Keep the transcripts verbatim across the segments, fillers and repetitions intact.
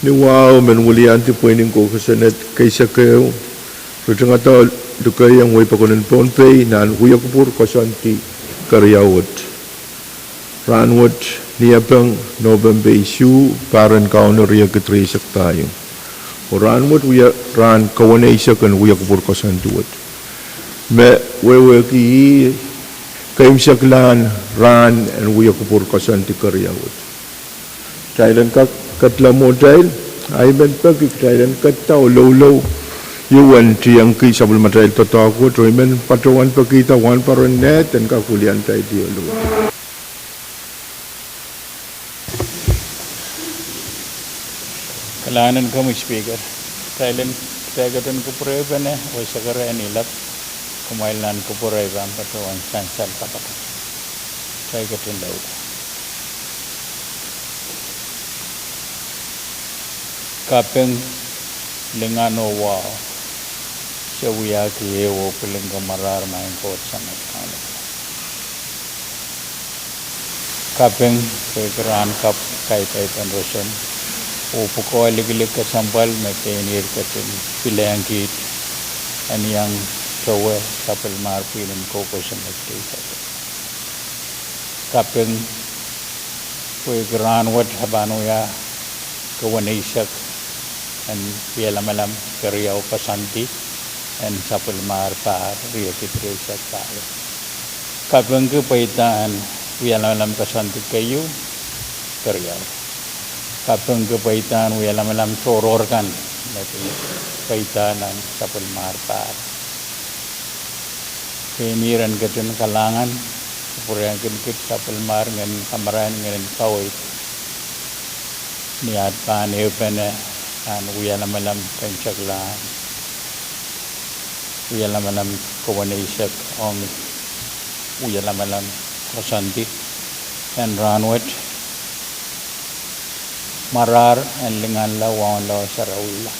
Ni wahu men wiliandi pweinen kou kosonned keisek ehu, ritingada oh likeiong wehi pokon en Pohnpei nan wiekupwur koasoandi keriau wet. Rahnwet Niepeng, Nopempe isuh, pahr en Kauno riekid rieisek pahieu. Oh rahnwet wia rahn keweneisek en wiekupwur koasoandi wet. Me wehwehki ih keimwseklahn rahn en wiekupwur koasoandi keriau wet. Kitail en kak ketlahng mwohtail, ahi men peki kitail en ketido loulou, ieu en tiengki sapwellimatail doadoahk wet, oh I men patohwan pekihda wahnpoaron Ned en kak wiliandi kitail loulou. Kalahngan en komwi Speaker. Kitail en, kitail ketin kupwurepene oh sekeren ilap, kumwail nan kupwure pahn patohwan sansal kapakap. Kitail ketin loulou. Kaping, lingan oh wahu, se wiahki ehu oh pwiling kamwarahr, Maing Koht Samat Kauno. Kaping pwehki rahn kapw, kaidehden roson, oh pwukoa likilik kesempwal me pein ihr ketin pilehng kiht en iang towe sapwellimar pwihn en kou kosonned keisek. Kaping pwehki rahnwet e pahn wia keweneisek en wialamalam keriau koasoandi en sapwellimar pahr riekid rieisek pahieu. Kapingki pweida en wialamalam koasoandi keieu, keriau. Kapingki pweida en wialamalam tohrohr kan me pil pweida nan sapwellimar pahr. Pein ihr en ketin kalahngan, kupwurehkin kiht sapwellimar ngehn kamarain, ngehn kaweid, ni aht pahn ehupene nan wialamalam keimwseklahn wialamalam keweneisek ong wialamalam koasoandi en rahnwet. Mwarahr en linganla, waunla oh sarawihla,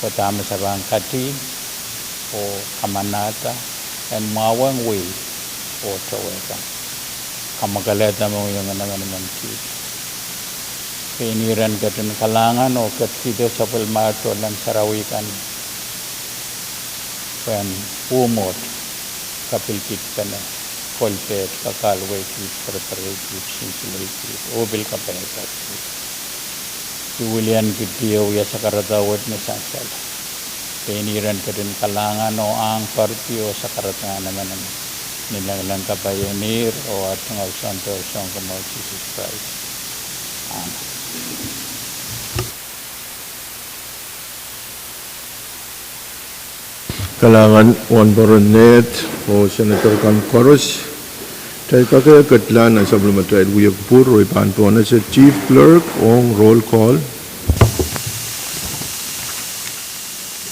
pwe dahme se pahn kadi oh kamanahda en mwahuweng wehi oh towehda, kamwakelehda mohngiong en emenemen kiht. Pein ihr en ketin kalahngan oh ketikihdo sapwellimar tohnleng sarawi kan pwehn uhmwohd, kapilkihd pene, kolpehd, kakahluweikihd, perepereikihd, nsensuweikihd, oh pil kapaiada kiht. I wiliandi kiht oh wia sakarada wet ni sansal. Pein ihr en ketin kalahngan oh ahng poaridi oh sakaradahn emenemen. Ni lengleng kapai en ihr oh aht Tungoal Sounkomour Sises Krais. Amen. Kalahngan wahnpoaron Ned oh Senator kan koaros. Kitail kak ketlahng nan sapwellimatail wiekupwur, oh I pahn pohnese Chief Clerk ong roll call.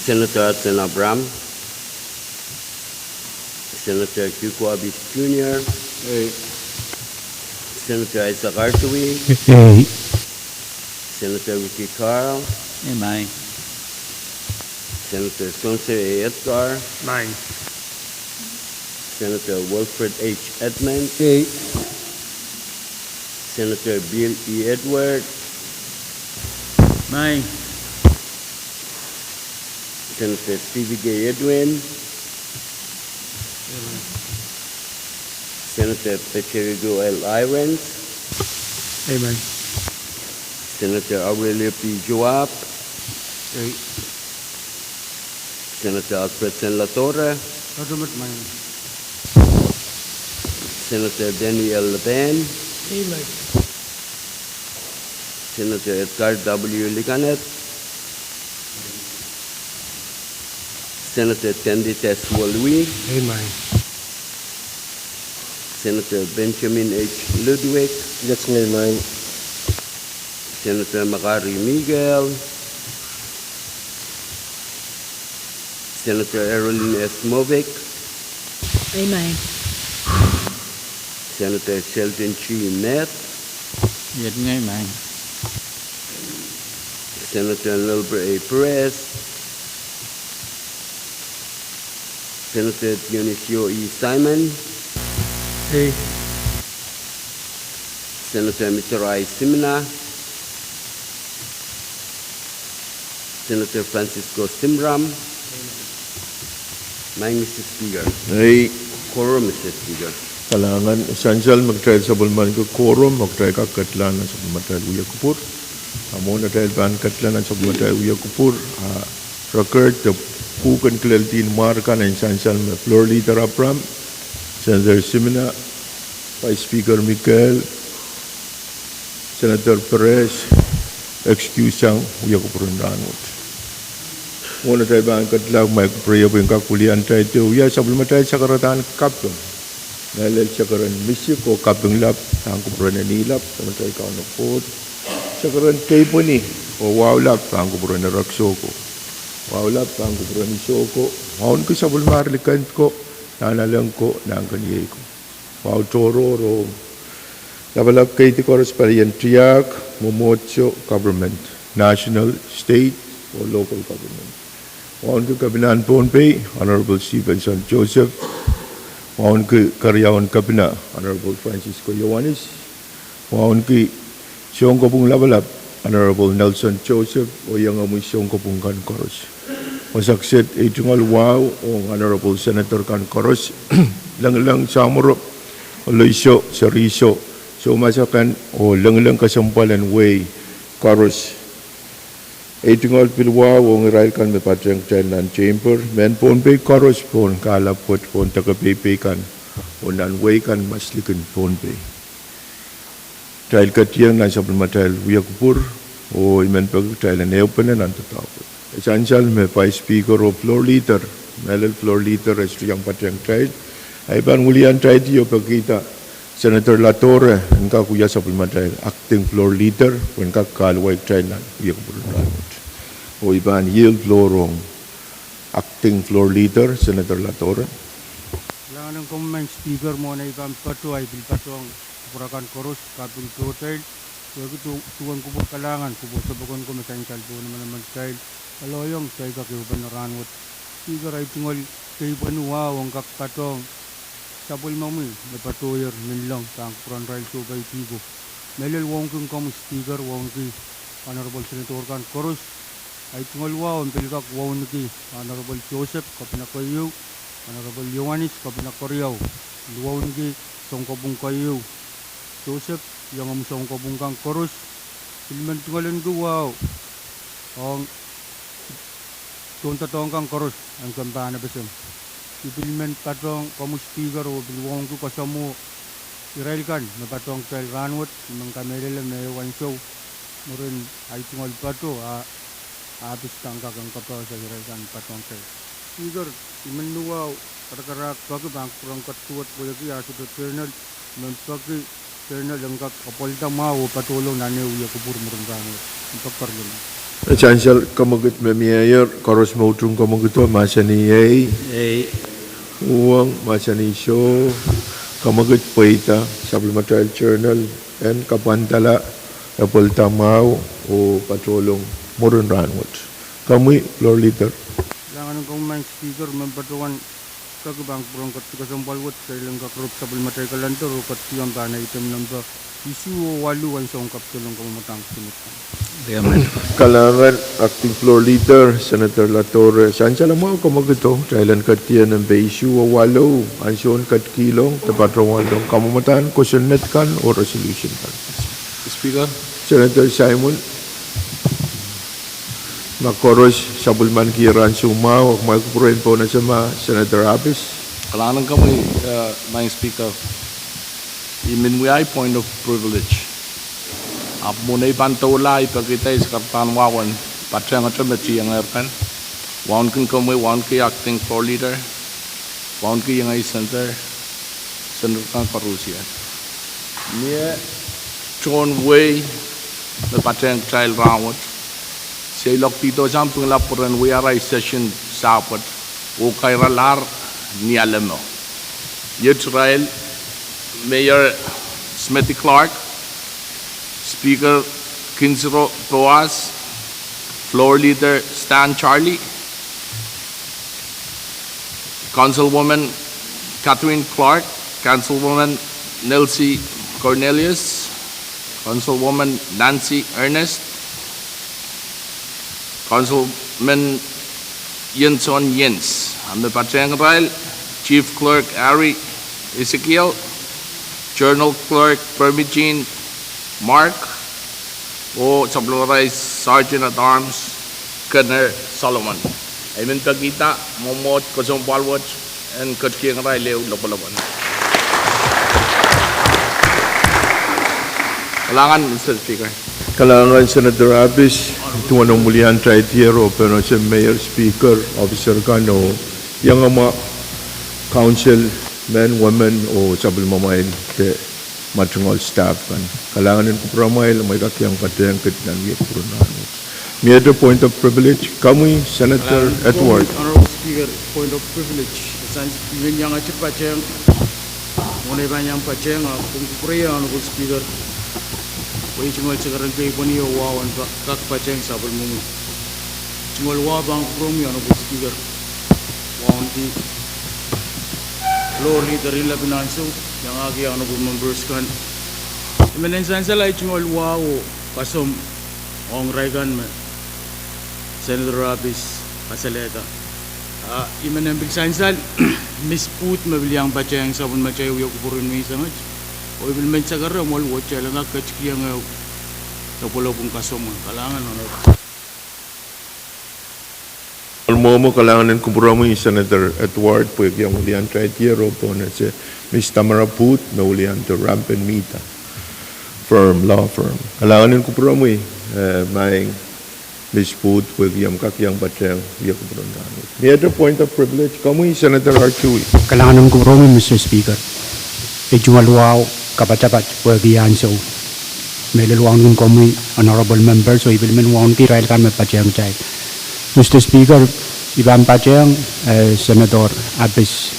Senator Hudson Abraham. Senator Kiko Abis Junior. Ei. Senator Isaac Artui. Ei. Senator Ricky Carl. Ei, maing. Senator Spencer A. Edgar. Maing. Senator Wilfred H. Edmund. Ei. Senator Bill E. Edward. Maing. Senator Stevie K. Edwin. Senator Pecherigo L. Irons. Ei, maing. Senator Aurelio P. Joab. Ei. Senator Alfred Senlatore. Ei, maing. Senator Danny L. Laban. Ei, maing. Senator Edgar W. Liganet. Senator Tendite Swolwi. Ei, maing. Senator Benjamin H. Ludwig. Ei, maing. Senator Makari Miguel. Senator Erolin S. Movic. Ei, maing. Senator Sheldon G. Ned. Ei, maing. Senator Nelber A. Perez. Senator Dionisio E. Simon. Ei. Senator Mitchell I. Simina. Senator Francisco Simram. Maing Mister Speaker. Ei. Quorum, Mister Speaker. Kalahngan. Sansal me kitail sapwellimaniki quorum, me kitail kak ketla nan sapwellimatail wia kupwur. A mwohn atail pahn ketla nan sapwellimatail wia kupwur, a record de pwuhken kileldihnmwarkan en sansal me Floor Leader Abraham, Senator Simina, Vice Speaker Mikael, Senator Perez, excuse sang wia kupwuren rahnwet. Mwohn atail pahn ketla, kumwail kupwure pwehn kak wiliandi atail wia sapwellimatail sakaradahn kaping. Mehlel sakaren misik oh kaping lap, pahn kupwuren eni lap, sapwellimatail Kauno Koht. Sakaren keipweni oh wahu lap, pahn kupwuren erek soko. Wahu lap, pahn kupwuren soko. Wauneki sapwellimar likend ko, nahnalek ko, nahnkeniei ko. Wahu tohrohr oh lapalap keidi koaros palien tiahk, mwomwohdiso, government, national, state, oh local government. Wauneki Kepinahn Pohnpei, Honorable Stevenson Joseph. Wauneki Keriaun Kepina, Honorable Francisco Iohannis. Wauneki Sounkopwung Lapalap, Honorable Nelson Joseph, oh iengomwi sounkopwung kan koaros. Wasa kiset ei tungoal wahu ong Honorable Senator kan koaros, lengileng, samworo, oloiso, serihso, soumas akan, oh lengileng kesempwal en wehi koaros. Ei tungoal pil wahu ong irail kan me patehng kitail nan chamber, mehn Pohnpei koaros, pohn kahlap wet, pohn deke peipei kan, oh nan wehi kan, maslikin Pohnpei. Kitail ketieng nan sapwellimatail wia kupwur, oh I men peki kitail en ehupene nan doadoahk wet. E sansal me Vice Speaker oh Floor Leader, mehlel Floor Leader e sohte iang patehng kitail, a I pahn wiliandi atail oh pekihda Senator Latore en kak wia sapwellimatail acting Floor Leader, pwehn kak kahluwa kitail nan wia kupwur en rahnwet. Oh I pahn yield floor ong acting Floor Leader, Senator Latore. Kalahngan ong komwi Maing Speaker, mwohn ei pahn patoh, I pil patohng kupwur akan koaros, kaping pohtail, pwehki duwen kupwur kalahngan, kupwur sapwokon ko me sansal pohn emenemen kitail, kaloiong kitail kak ehupene rahnwet. Speaker, ei tungoal keipweni wahu ong kak patohng sapwellimomwi me patohier Ninleng, pahn kupwuren irail sohpeidi ko. Mehlel wauneki komwi Speaker, wauneki Honorable Senator kan koaros. Ei tungoal wahu en pil kak wauneki Honorable Joseph, Kepina keieu, Honorable Iohannis, Kepina keriau, pil wauneki Sounkopwung keieu Joseph, iengomwi sounkopwung kan koaros. Pil men tungoalenki wahu ong tohndoadoahk kan koaros en komw pahn epeseng. I pil men patohng komwi Speaker oh pil wauneki koasoamwo irail kan me patohng kitail rahnwet, I men kamehlele me ehu ansou mwurin ei tungoal patoh, a ahpis pahn kak en kapehse irail kan patohng kitail. Speaker, I men wahu karakarahk peki pahn kupwuren ketiket pwehki a sohte Colonel, I men peki Colonel en kak apwalda mwahu oh patohlong nan ehu wia kupwur mwurin rahnwet. I peki keriau. E sansal, kemwekid me mieier koaros me utung kemwekido mahsanih ei. Uhwong mahsanih soh. Kemwekid pweida sapwellimatail Colonel en kapwandala, apwalda mwahu oh patohlong mwurin rahnwet. Komwi Floor Leader. Kalahngan ong komwi Maing Speaker, me patohwan kak pahn kupwuren ketikasempwal wet, kitail en kak rop sapwellimatail calendar oh ketikihong pahn item nempe isuh oh waluh, ansoun kapitol ong kamwomwadahnk Senate kan. Kalahngan acting Floor Leader, Senator Latore. Sansal mwahu kemwekido, kitail en ketien nempe isuh oh waluh, ansoun ketikihong de patohwanlong kamwomwadahnk kosonned kan oh resolution kan. Speaker. Senator Simon. Ma koaros sapwellimaniki ansou mwahu, kumwail kupwuren pohn esema, Senator Abis. Kalahngan ong komwi, eh, Maing Speaker. I men wiahi point of privilege. Ahpw mwohn ei pahn doula, I pekihda I sakaradahn wahu en patehngete me tiengehr kan. Wauneki komwi, wauneki acting Floor Leader, wauneki iengei Senator, Senator kan koarusie. Mie tohn wehi me patehng kitail rahnwet. Seiloakdihdo sang pwungla pwuren wia arail session sahpwet oh kairalahr ni alehmo. Iet irail, Mayor Smithy Clark, Speaker Kinsiro Boas, Floor Leader Stan Charlie, Councilwoman Catherine Clark, Councilwoman Nelsie Cornelius, Councilwoman Nancy Ernest, Councilman Yinson Yins, a me patehng irail, Chief Clerk Harry Ezekiel, Journal Clerk Permijin Mark, oh Sapwellimatail Sergeant at Arms Kenneth Solomon. I men pekihda mwomwohd kesempwal wet en ketikihong irail ehu lopwolopwon. Kalahngan, Mister Speaker. Kalahngan Senator Abis, duwen omw wiliandi tier oh pwehn ese Mayor, Speaker, officer kan oh iangama councilmen, women oh sapwellimamwail de matungoal staff kan. Kalahngan en kupwuramwail, amwail kak iang patehng kit nan wia kupwuren rahnwet. Miehte point of privilege, komwi Senator Edward. Honorable Speaker, point of privilege. Sang I men iang ahti patehng, mwohn ei pahn iang patehng, a pwung kupwure Honorable Speaker, pwe I tungoal sekerehng keipweni oh wahu en kak patehng sapwellimomwi. Tungoal wahu pahn kupwuromwi Honorable Speaker, wauneki floor leader en lepin ansou, iangahki Honorable members kan. I men en sansal ahi tungoal wahu oh kasomw ong irail kan me Senator Abis kasalehda. A I men en pil sansal Miss Booth me pil iang patehng sapwellimatail wia kupwuren menseng wet, oh I pil men sakara mwahl wet kitail en kak ketikihong ehu lopwolopwon kasamwo. Kalahngan, Honorable. Mwomwo, kalahngan en kupwuromwi Senator Edward pwehki omw wiliandi tier oh pwehn ese Miss Tamara Booth me wiliandi rampen mihda, firm, law firm. Kalahngan en kupwuromwi, eh, maing Miss Booth pwehki omw kak iang patehng wia kupwuren rahnwet. Miehte point of privilege, komwi Senator Artui. Kalahngan en kupwuromwi Mister Speaker. I tungoal wahu kapatapat pwehki ansou. Mehlel wauneki komwi Honorable members, oh I pil men wauneki irail kan me patehng kitail. Mister Speaker, I pahn patehng, eh, Senator Abis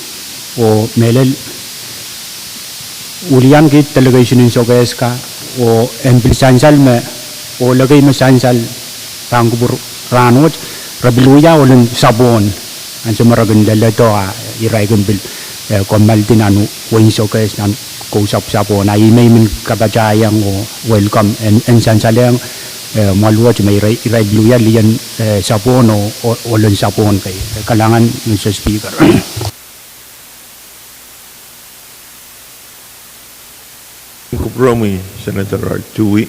oh mehlel wiliandi delegation en Sokehs ka, oh en pil sansal me, oh lekei me sansal pahn kupwur rahnwet, re pil wia ohl en sapwon. Ansou me re kin leledo a irail kin pil, eh, kommoaldi nan wehin Sokehs nan kou sapwsapwon. A I men men kapatahiong oh welcome en, en sansalehng, eh, mwahl wet me irail, irail pil wia lien, eh, sapwon oh, oh, ohl en sapwon kei. Kalahngan Mister Speaker. Kupwuromwi Senator Artui,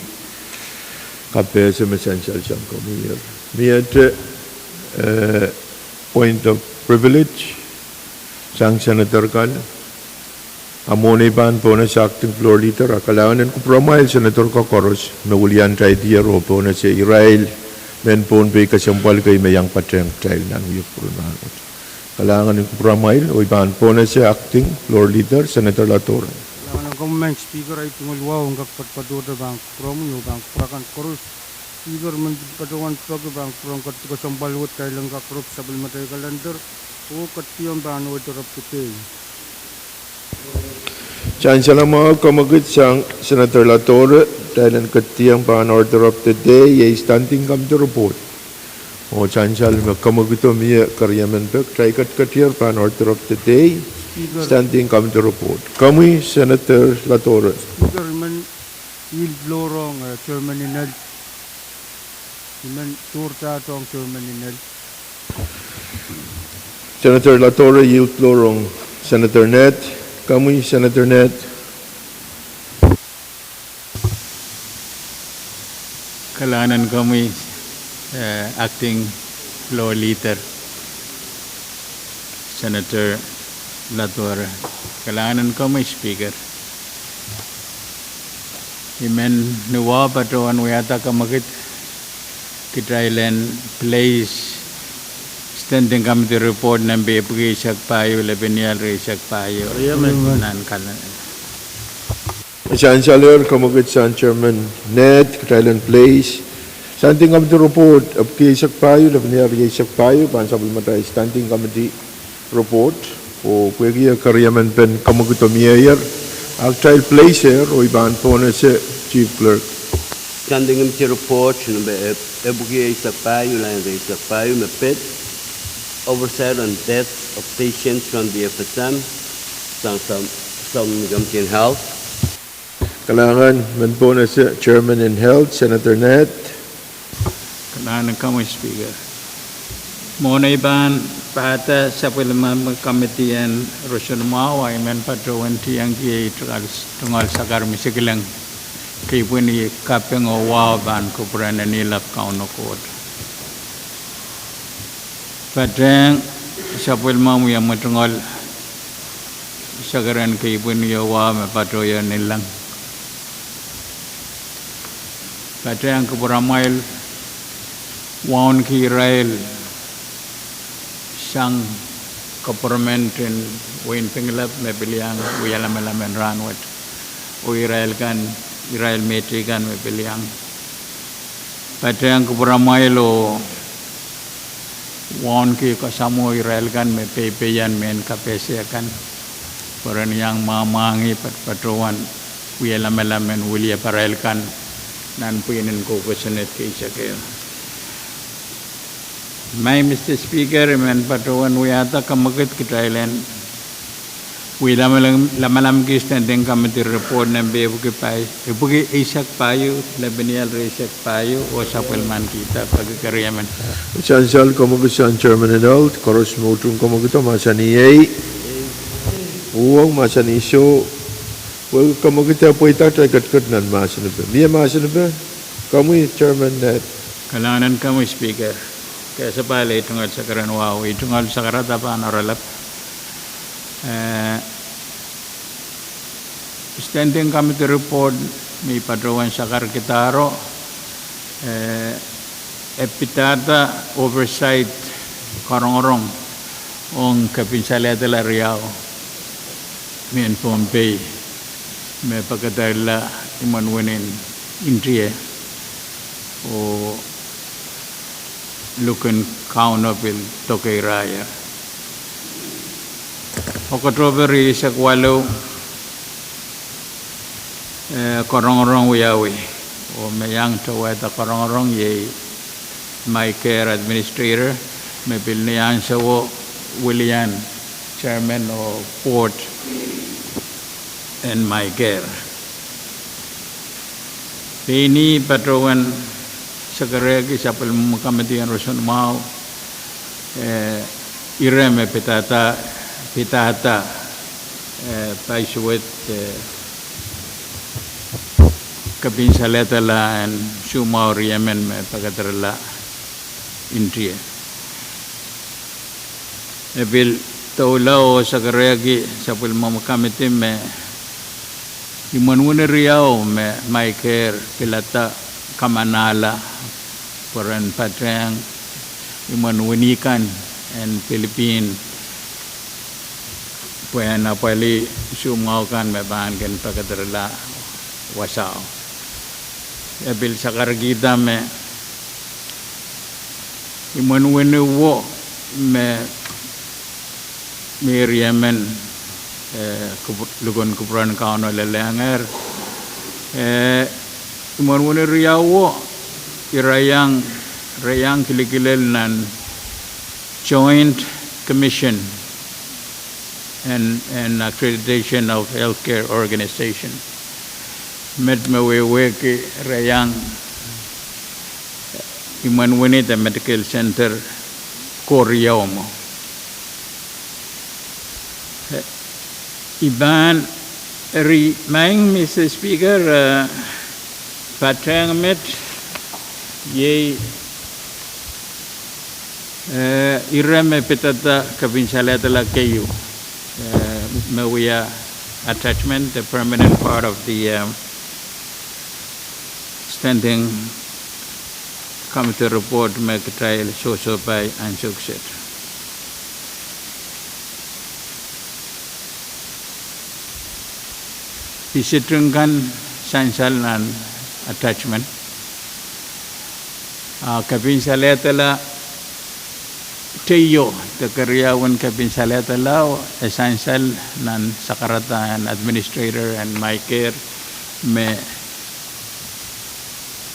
kapehse me sansal sang komwi. Miehte, eh, point of privilege sang senator kan. A mwohn ei pahn pwonese acting floor leader, a kalahngan en kupwuromwail senator ko koaros me wiliandi tier oh pwonese irail mehn Pohnpei kesempwal kei me iang patehng kitail nan wia kupwuren rahnwet. Kalahngan en kupwuromwail, oh I pahn pwonese acting floor leader, Senator Latore. Kalahngan en komwi Speaker, ahi tungoal wahu en kak patohdo pahn kupwuromwi oh pahn kupwur akan koaros. Speaker, I men patohwan peki pahn kupwuromw ketikihong kesempwal wet kitail en kak rop sapwellimatail calendar oh ketikihong pahn order of the day. Sansal mwahu kemwekid sang Senator Latore, kitail en ketikihong pahn order of the day, iei standing committee report. Oh sansal me kemwekido mie keriemen pek, kitail ketiketier pahn order of the day, Speaker. Standing committee report. Komwi Senator Latore. Speaker, I men yield floor ong, eh, Chairman Inel. I men tourdaht ong Chairman Inel. Senator Latore yield floor ong Senator Ned. Komwi Senator Ned. Kalahngan en komwi, eh, acting floor leader, Senator Latore. Kalahngan en komwi Speaker. I men ni wahu patohwan wiahda kemwekid kitail en place standing committee report nempe epwiki eisek pahieu, lepin ial rieisek pahieu. Nan kal- Sansalehr kemwekid sang Chairman Ned, kitail en place standing committee report epwiki eisek pahieu, lepin ial rieisek pahieu, pahn sapwellimatail standing committee report, oh pwehki keriemen pen kemwekido mieier, a kitail placeer, oh I pahn pwonese Chief Clerk. Standing Committee report nempe ep-, epwiki eisek pahieu, lain rieisek pahieu, me pid, oversight on deaths of patients from the F S M, sang, sang, sang Committee on Health. Kalahngan, men pwonese Chairman en Health, Senator Ned. Anahn komwi Speaker. Mwohn ei pahn pahda sapwellime komiti en roson mwahu, I men patohwan tiengki ei tungoal, tungoal sakar misikiling, kei pwihn kaping oh wahu pahn kupwuren en ilap Kauno Koht. Patehng sapwellime mie mwetungoal sakar en kei pwihn oh wahu me patohwan ilap. Patehng kupwuramwail wauneki irail sang koperment en wein Pingelap me pil iang wia lamalam en rahnwet, oh irail kan, irail mehteikan me pil iang. Patehng kupwuramwail oh wauneki kasamwo irail kan me peipeian mehn kapehse kan, pwe ren iang mwamwahngih patohwan wia lamalam en wiliaparail kan nan pwihn en kou kosonned kei sake. Maing Mister Speaker, I men patohwan wiahda kamwekid kitail en wia lamalam, lamalam kis standing committee report nempe epwiki pai, epwiki eisek pahieu, lepenial rieisek pahieu, oh sapwellimankihda peki keriemen. Sansal kamwekid sang chairman en eld, koaros me utung kamwekido mahsanih ei, uhwong mahsanih soh, pwe kamwekido pweida kitail ketiket nan mahsanipe. Mie mahsanipe, komwi chairman Ned. Kalahngan en komwi Speaker. Kesepahl ei tungoal sakar en wahu, ei tungoal sakarada pahn oaralap. Eh, standing committee report me I patohwan sakarkidaro, eh, e pidada oversight, karongorong ong kepin salehdala riau mehn Pohnpei me pekederla imwen winin India oh luhk en Kauno pil dokeiraia. Oktohpe rieisek waluh, eh, karongorong wiawi, oh me iang towehda karongorong iei MICARE administrator me pil ni ansowo wilian chairman oh board en MICARE. Pein I patohwan sakarehki sapwellime komiti en roson mwahu, eh, ire me pidada, pidada, eh, paisuwed, eh, kepin salehdala en soumwahu riemen me pekederla India. E pil doula oh sakarehki sapwellime komiti me imwen wini riau me MICARE pilada kamanahla pwe ren patehng imwen wini kan en Pilipin pwehn apwalih soumwahu kan me pahn kin pekederla wasao. E pil sakarkihda me imwen wini wo me mie riemen, eh, luhk en kupwuren Kauno lelehngehr, eh, imwen wini riau wo, ira iang, re iang kilkilel nan Joint Commission and, and Accreditation of Healthcare Organization. Met me wehwehki re iang imwen wini de medical center ko riau mwo. I pahn eri, Maing Mister Speaker, eh, patehng met iei, eh, ire me pidada kepin salehdala keieu, eh, me wia attachment, the permanent part of the, eh, standing committee report me kitail sohsohpai ansou kiset. Visiting kan sansal nan attachment. Ah, kepin salehdala teio de keriaun kepin salehdala e sansal nan sakarada en administrator en MICARE me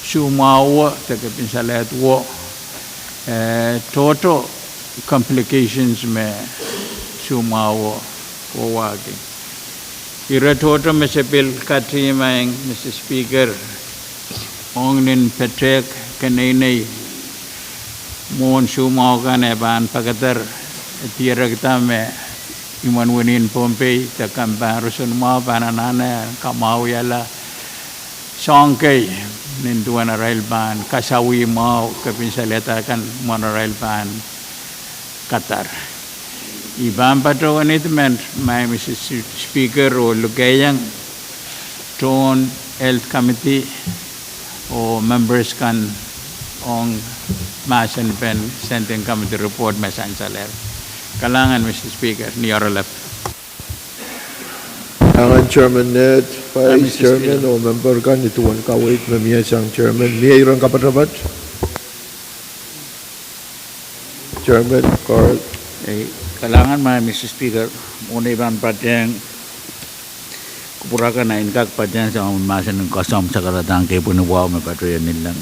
soumwahu de kepin salehd wo, eh, tohto complications me soumwahu wo wahki. Ire tohto me se pil katimaing, Mister Speaker, ong ni petehk keneinei mwohn soumwahu kan e pahn pekeder, dierekda me imwen wini en Pohnpei de kempa roson mwahu pahn anahne kamwahuwihala soahng kei nin duwen arail pahn kasawih mwahu kepin salehda kan mwohn arail pahn kadar. I pahn patohwan idmen, Madam Speaker, oh lukehiong tohn Health Committee oh members kan ong mahsen pen Standing Committee report me sansalehr. Kalahngan Madam Speaker, ni oaralap. Kalahngan Chairman Ned, Vice Chairman oh member kan, ni duwen kaweid me mie sang Chairman. Mie iren kapatapat? Chairman Carl. Eh, kalahngan Madam Speaker, mwohn ei pahn patehng kupwur akan, I en kak patehng soangen mahsen en koasoandi sakaradahn kepwehn wahu me patohwan ngihleng.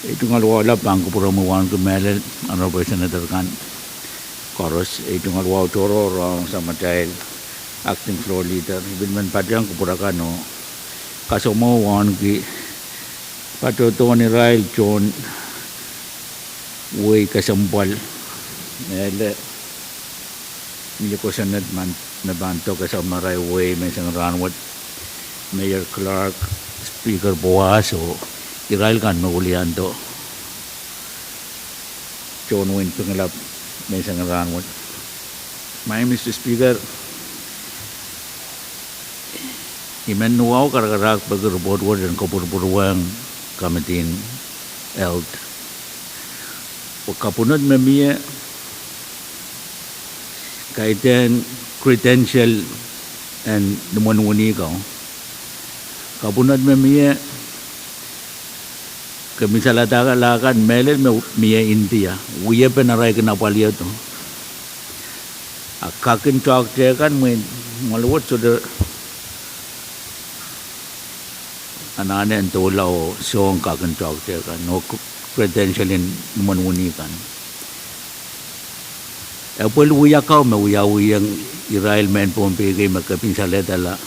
Ei tungoal wahu lap pahn kupwuromwi wauneki mehlel, Honorable Senator kan koaros. Ei tungoal wahu tohrohr rong samatail Acting Floor Leader. I pil men patehng kupwur akan oh kasamwo wauneki patohdohn irail tohn wehi kesempwal, ele mie kosonned me pahn doke sapwellimatail wehi menseng rahnwet, Mayor Clark, Speaker Boas oh irail kan me weliando tohn wehin Pingelap menseng rahnwet. Madam Speaker, I men wahu karakarahk peki report wet en kopwurupwurwehng Committee en Health, pwe kapwunod me mie kaidehn credential en imwen wini ko. Kapwunod me mie kepin salehda kan mehlel me mie India, wiepen arail kin apwalihdo. A kakin toahkte kan, mwein ngehi wet sohte anahne en doula oh soang kakin toahkte kan oh credential en imwen wini kan. E pwel wia kau me wiawihong irail mehn Pohnpei kei me kepin salehdala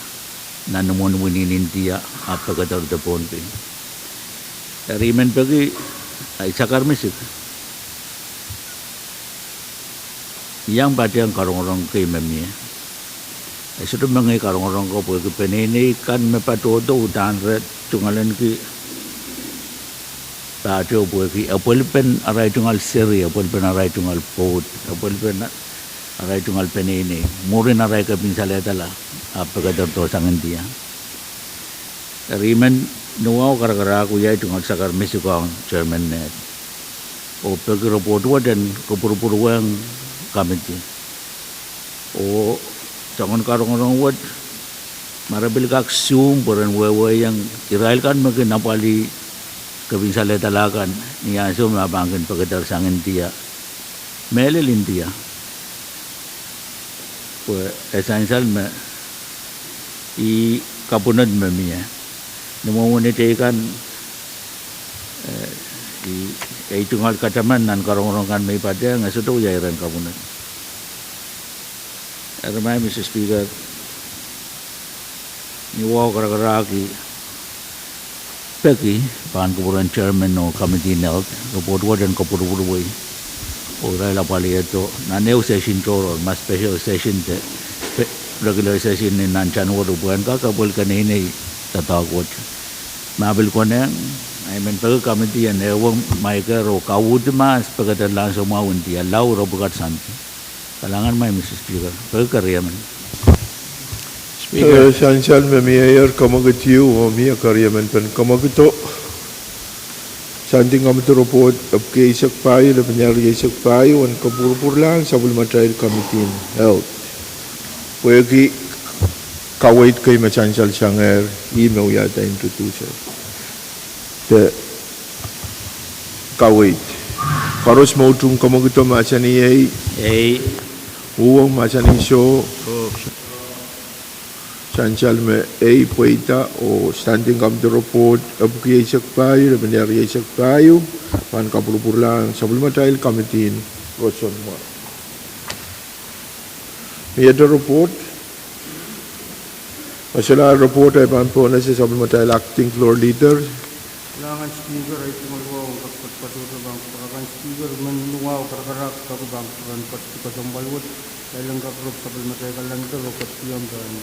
nan imwen wini en India ahpw pekederdo Pohnpei. Eri I men peki, I sakar misik, I iang patehng karongorong kei me mie. E sohte mengei karongorong ko pwehki peneinei kan me patohdo uhdahn re tungoalenki pahtou pwehki epwelipen arail tungoal seri, epwelipen arail tungoal pwoud, epwelipen arail tungoal peneinei mwurin arail kepin salehdala ahpw pekederdo sang India. Eri I men wahu karakarahk wiawi tungoal sakar misik ong Chairman Ned oh peki report wet en kopwurupwurwehng committee oh soangen karongorong wet, ma re pil kak Zoom pwe ren wehwehkiong irail kan me kin apwalih kepin salehdala kan ni ansou me e pahn kin pekeder sang India, mehlel India, pwe e sansal me ih kapwunod me mie. Ni mwomwen teikan, ei tungoal kataman nan karongorong kan me I patehng e sohte wia iren kapwunod. Eri Madam Speaker, ni wahu karakarahk I peki pahn kupwuren Chairman oh Committee en Health, report wet en kopwurupwurwei oh irail apwalihdo nan ehu session tohrohr, ma special session de regular session ni nan January pwehn kak epwel keneinei doadoahk wet. Ma pil konehng, I men peki committee en ehuong maiker oh kauhdi mahs pekederlahng soumwahu India lao ire pwukat sandi. Kalahngan Madam Speaker, peki keriemen. Sansal me mieier, kamwekid ieu oh mie keriemen pen kamwekid oh Standing Committee report epwiki eisek pahieu, lepin ehu rieisek pahieu, en kopwurupwurlahng sapwellimatail Committee en Health. Pwehki kaweid kei me sansal sangehr, ih me wiahda introduce de kaweid. Koaros me utung kamwekido mahsanih ei. Uhwong mahsanih soh. Sansal me ei pweida oh Standing Committee report epwiki eisek pahieu, lepin ehu rieisek pahieu, pahn kopwurupwurlahng sapwellimatail Committee en Roson Mwahu. Miehte report, me solahr report e pahn pohnese sapwellimatail Acting Floor Leader. Patohdo pahn kupwuramwail Speaker, men wahu karakarahk peki pahn kupwuren ketikihong pwal wet, kitail en kak rop sapwellimatail calendar oh ketikihong pahn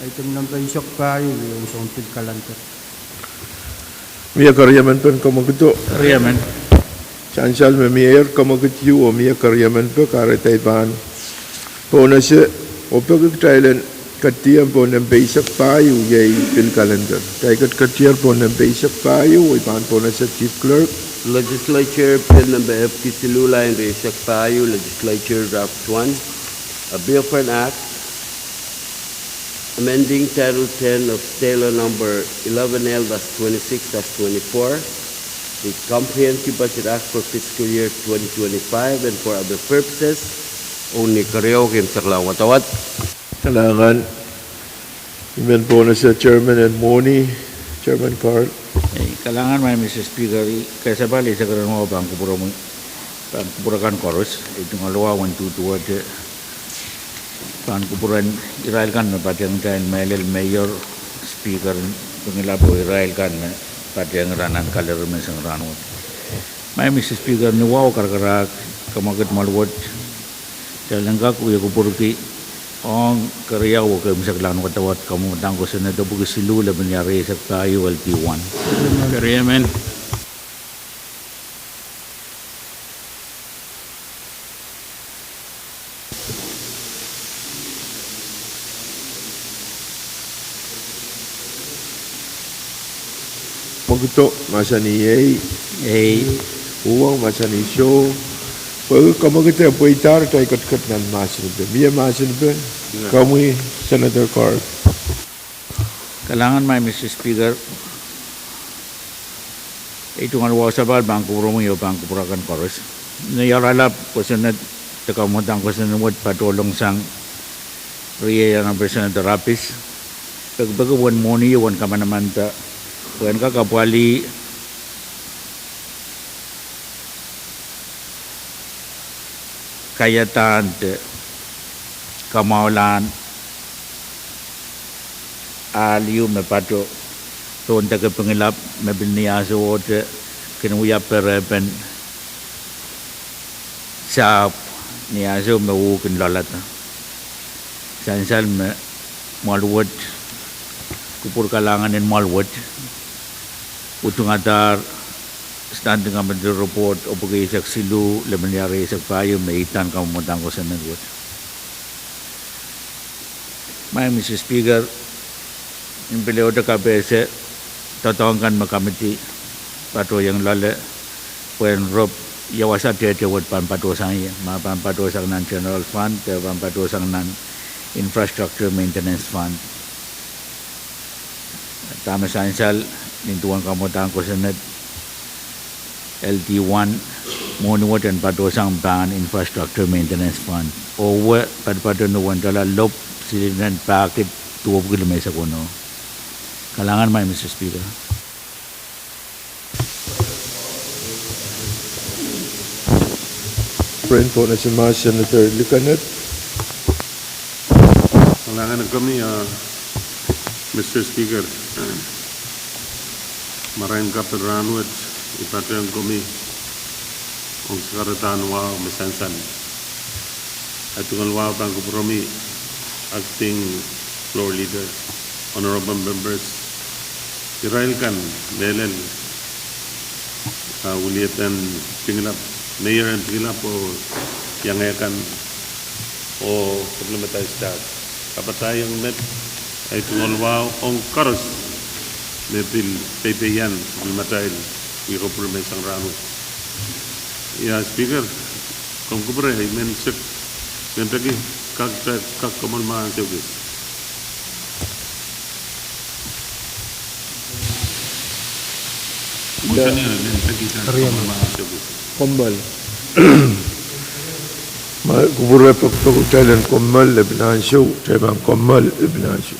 item nempe eisek pahieu ieu en soun pil calendar. Mie keriemen pen komwekid o? Keriemen. Sansal me mie er komwekid ieu oh mie keriemen pek, kahrehda I pahn pohnese oh peki kitail en ketidien pohn nempe eisek pahieu iei pil calendar. Kitail ket- ketier pohn nempe eisek pahieu oh I pahn pohnese Chief Clerk. Legislature Bill number epwiki siluh, lain rieisek pahieu, Legislature Draft one, a bill for an act amending Title ten of State Law number eleven L dash twenty-six dash twenty-four, the Comprehensive Budget Act for fiscal year twenty twenty-five and for other purposes. Ong ni keriau, kin sekla wadawad. Kalahngan, I men pohnese Chairman en mwohni, Chairman Carl. Eh, kalahngan, Madam Mister Speaker, I kesempwal eisek riemen wahu pahn kupwuromwi, pahn kupwur akan koaros, eh, tungoal wahu en duduwehte pahn kupwuren irail kan me patehng kitail mehlel, Mayor, Speaker, Pingelap oh irail kan me patehng ira nan kalermen sang rahnwet. Madam Mister Speaker, ni wahu karakarahk, komwekid mwahl wet, kitail en kak wie kupwurki ong keriau oh keimwseklahn wadawad kamwadang kosonned epwiki siluh, lepin ia rieisek pahieu, L P one. Keriemen. Komwekid o, mahsanih iei. Iei. Uhwong, mahsanih soh. Pwehki komwekid e pweidahr, kitail ketiket nan mahsen ipe. Mie mahsen ipe? Komwi, Senator Carl. Kalahngan, Madam Mister Speaker. I tungoal wahu sapahl pahn kupwuromwi oh pahn kupwur akan koaros. Ni oaralap kosonned, de kamwadang kosonned wet patohlong sang riei en Representative Rapis, pekipeki uwen mwohni, uwen kamanamanda, pwe en kak apwalih kaiadahn de kamwahulahn ahl ieu me pato pohn deke Pingelap me pil ni ahnsou ohte kin wia perepen sahpw ni ahnsou me uh kin loalada. Sansal me mwahl wet, kupwur kalahngan en mwahl wet, udungadahr Standing Committee Report epwiki eisek siluh, lepin ia rieisek pahieu me idahn kamwadang kosonned wet. Madam Mister Speaker, I pil ehute kapehse doadoahk kan me committee patohiong loale pwehn rop ia wasa tehte wet pahn patohsang ie, ma pahn patohsang nan general fund, de pahn patohsang nan infrastructure maintenance fund. Dahme sansal, nin duwen kamwadang kosonned, L D one, mwohni wet en patohsang pahn infrastructure maintenance fund. Oh we patopato ni wen dola lop silinen pahkid duwepwiki limeisek weneu. Kalahngan, Madam Mister Speaker. Pwuren pohnese mah, Senator Likened. Kalahngan komwi, uh, Mister Speaker. Marain kapw en rahnwet, I patehng komwi ong sakaradahn wahu me sansal. Ai tungoal wahu pahn kupwuromwi, Acting Floor Leader, Honorable Members, irail kan mehlel, ah, wilieden Pingelap, Mayor en Pingelap oh iang kan, oh supplementary staff. Kapatahieng met, ai tungoal wahu ong koaros me pil peipeian supplementary, I kupwur me sang rahnwet. Ia, Speaker, komw kupwure, I men sek, men peki kak, kak komon ma ansou kis. Kommoal. Ma kupwure pek, peki kitail en kommoal lepin ansou, kitail pahn kommoal lepin ansou.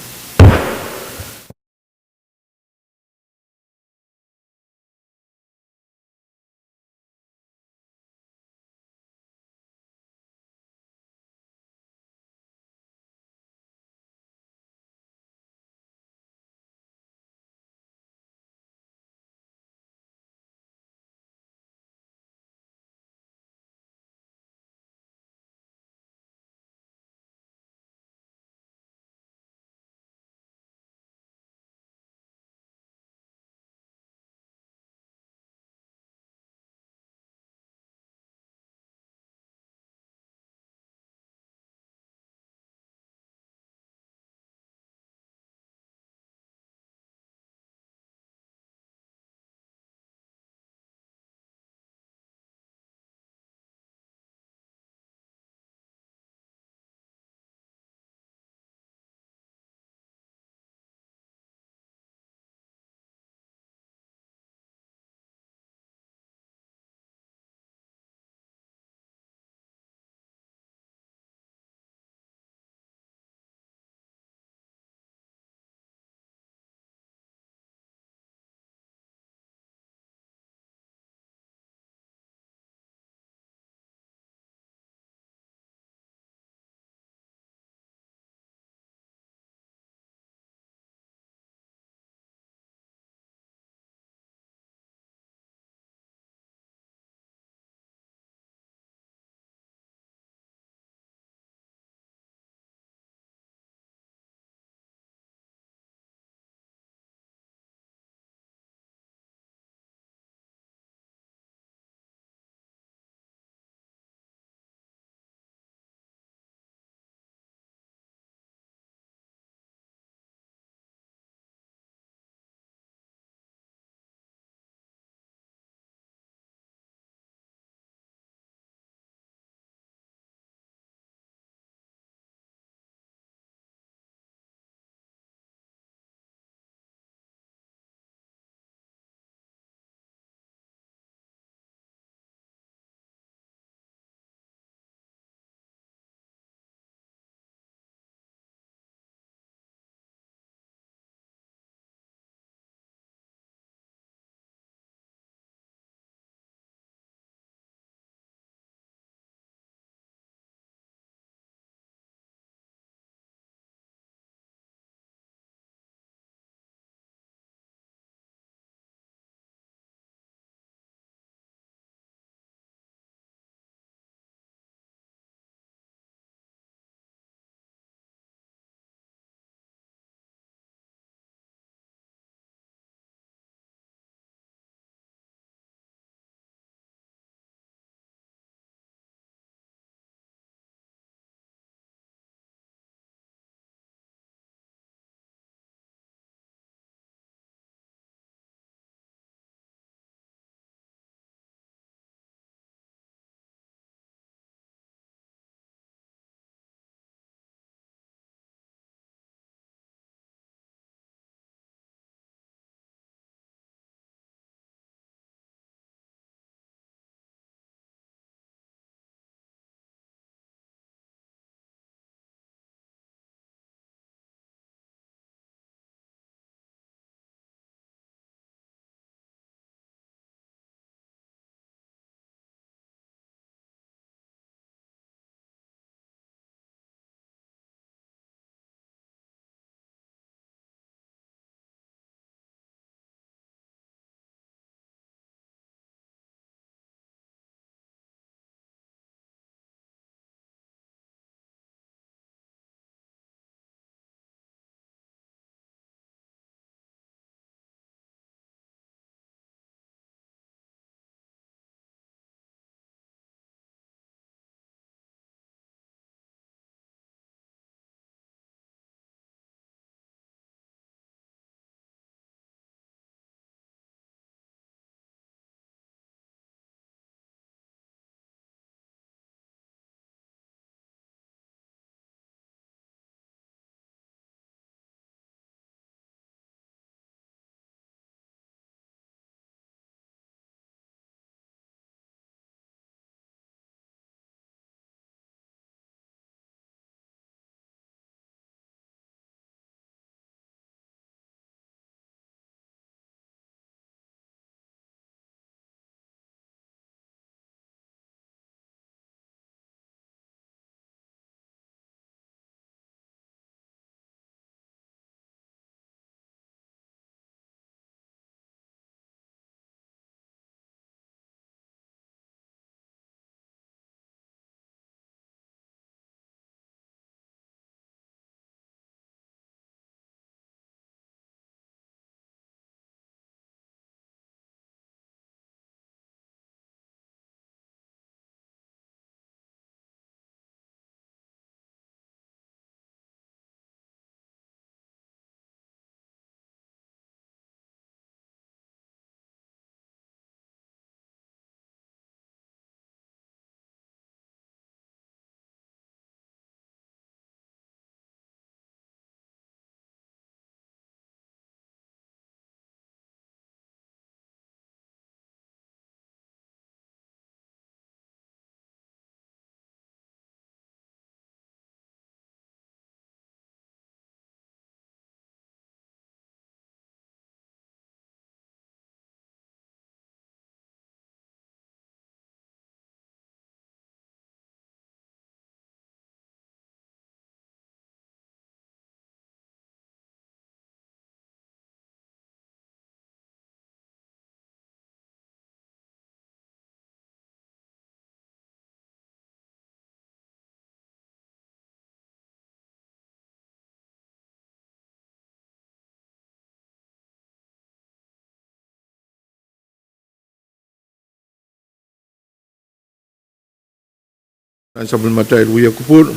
Nan sapwellimatail wia kupwur,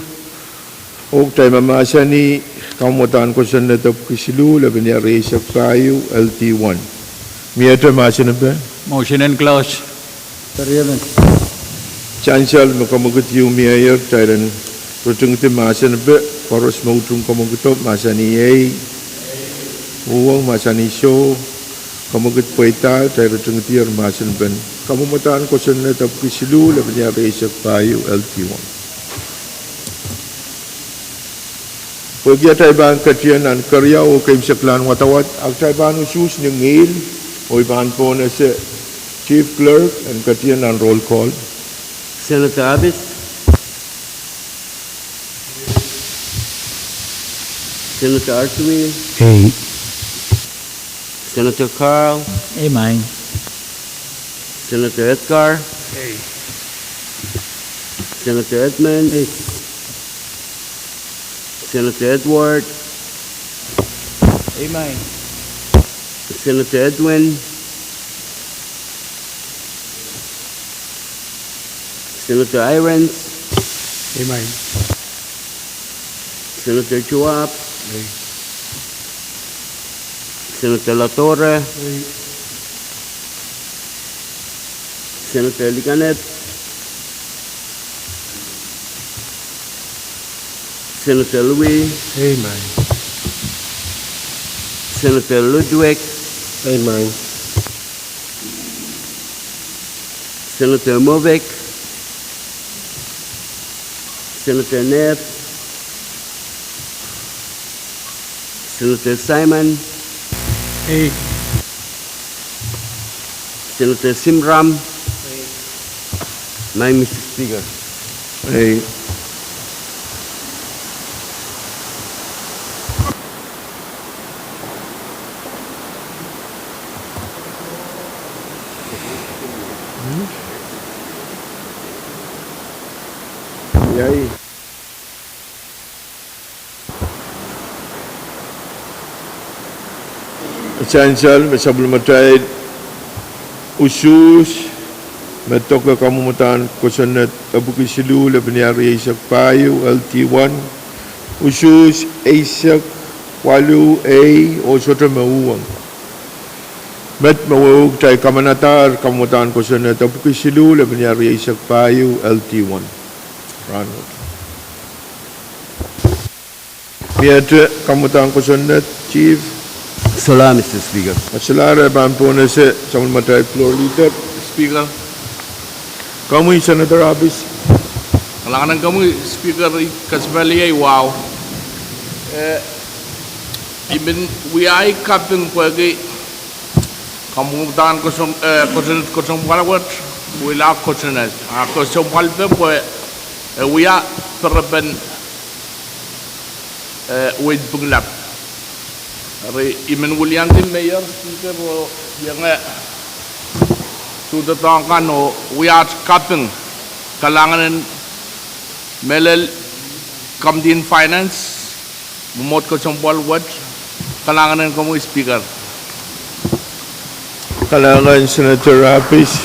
oh kitail mahmahsanih kamwadahn kosonned epwiki siluh, lepin eisek pahieu, L D one. Miehte mahsen epe? Motion and close. Sansal me kamwekid ieu miehier, kitail en ritingidi mahsen epe, koaros me utung kamwekido mahsanih ei, uhwong mahsanih soh, kamwekid pweida, kitail ritingidier mahsen epen kamwadahn kosonned epwiki siluh, lepin eisek pahieu, L D one. Pwehki atail pahn ketien nan keriau oh keimwseklahn wadawad, a kitail pahn usuhs ni ngihl, oh I pahn pohnese Chief Clerk en ketien nan roll call. Senator Abis. Senator Artui. Ei. Senator Carl. Ei, maing. Senator Edgar. Ei. Senator Edmund. Ei. Senator Edward. Ei, maing. Senator Edwin. Senator Irons. Ei, maing. Senator Joab. Ei. Senator Ladora. Ei. Senator Likanet. Senator Louis. Ei, maing. Senator Ludwig. Ei, maing. Senator Movic. Senator Ned. Senator Simon. Ei. Senator Simram. Ei. Maing, Mister Speaker. Ei. Iei. Sansal me sapwellimatail usuhs me doke kamwadahn kosonned epwiki siluh, lepin eisek pahieu, L D one, usuhs eisek waluh, ei, oh sohte me uhwong. Met me wehwehki kitail kamanadahr kamwadahn kosonned epwiki siluh, lepin eisek pahieu, L D one. Rahnwet. Miehte kamwadahn kosonned, Chief. Solahr, Mister Speaker. Solahr, e pahn pohnese sapwellimatail Floor Leader. Speaker. Komwi Senator Abis. Kalahngan en komwi Speaker, I kesempwal ie wahu. Eh, I men wiahiong kaping pwehki kamwadahn kosom-, eh, kosonned, kosomwal wet, wila kosonned. A kosomwal pwe, pwe, eh, wia perepen, eh, weid Pingelap. Eri I men wiliandi Mayor, Speaker, oh ienge tuhdoadoahk kan oh wia aht kaping. Kalahngan en mehlel Committee on Finance, mwomwohd kosomwal wet, kalahngan en komwi Speaker. Kalahngan Senator Abis.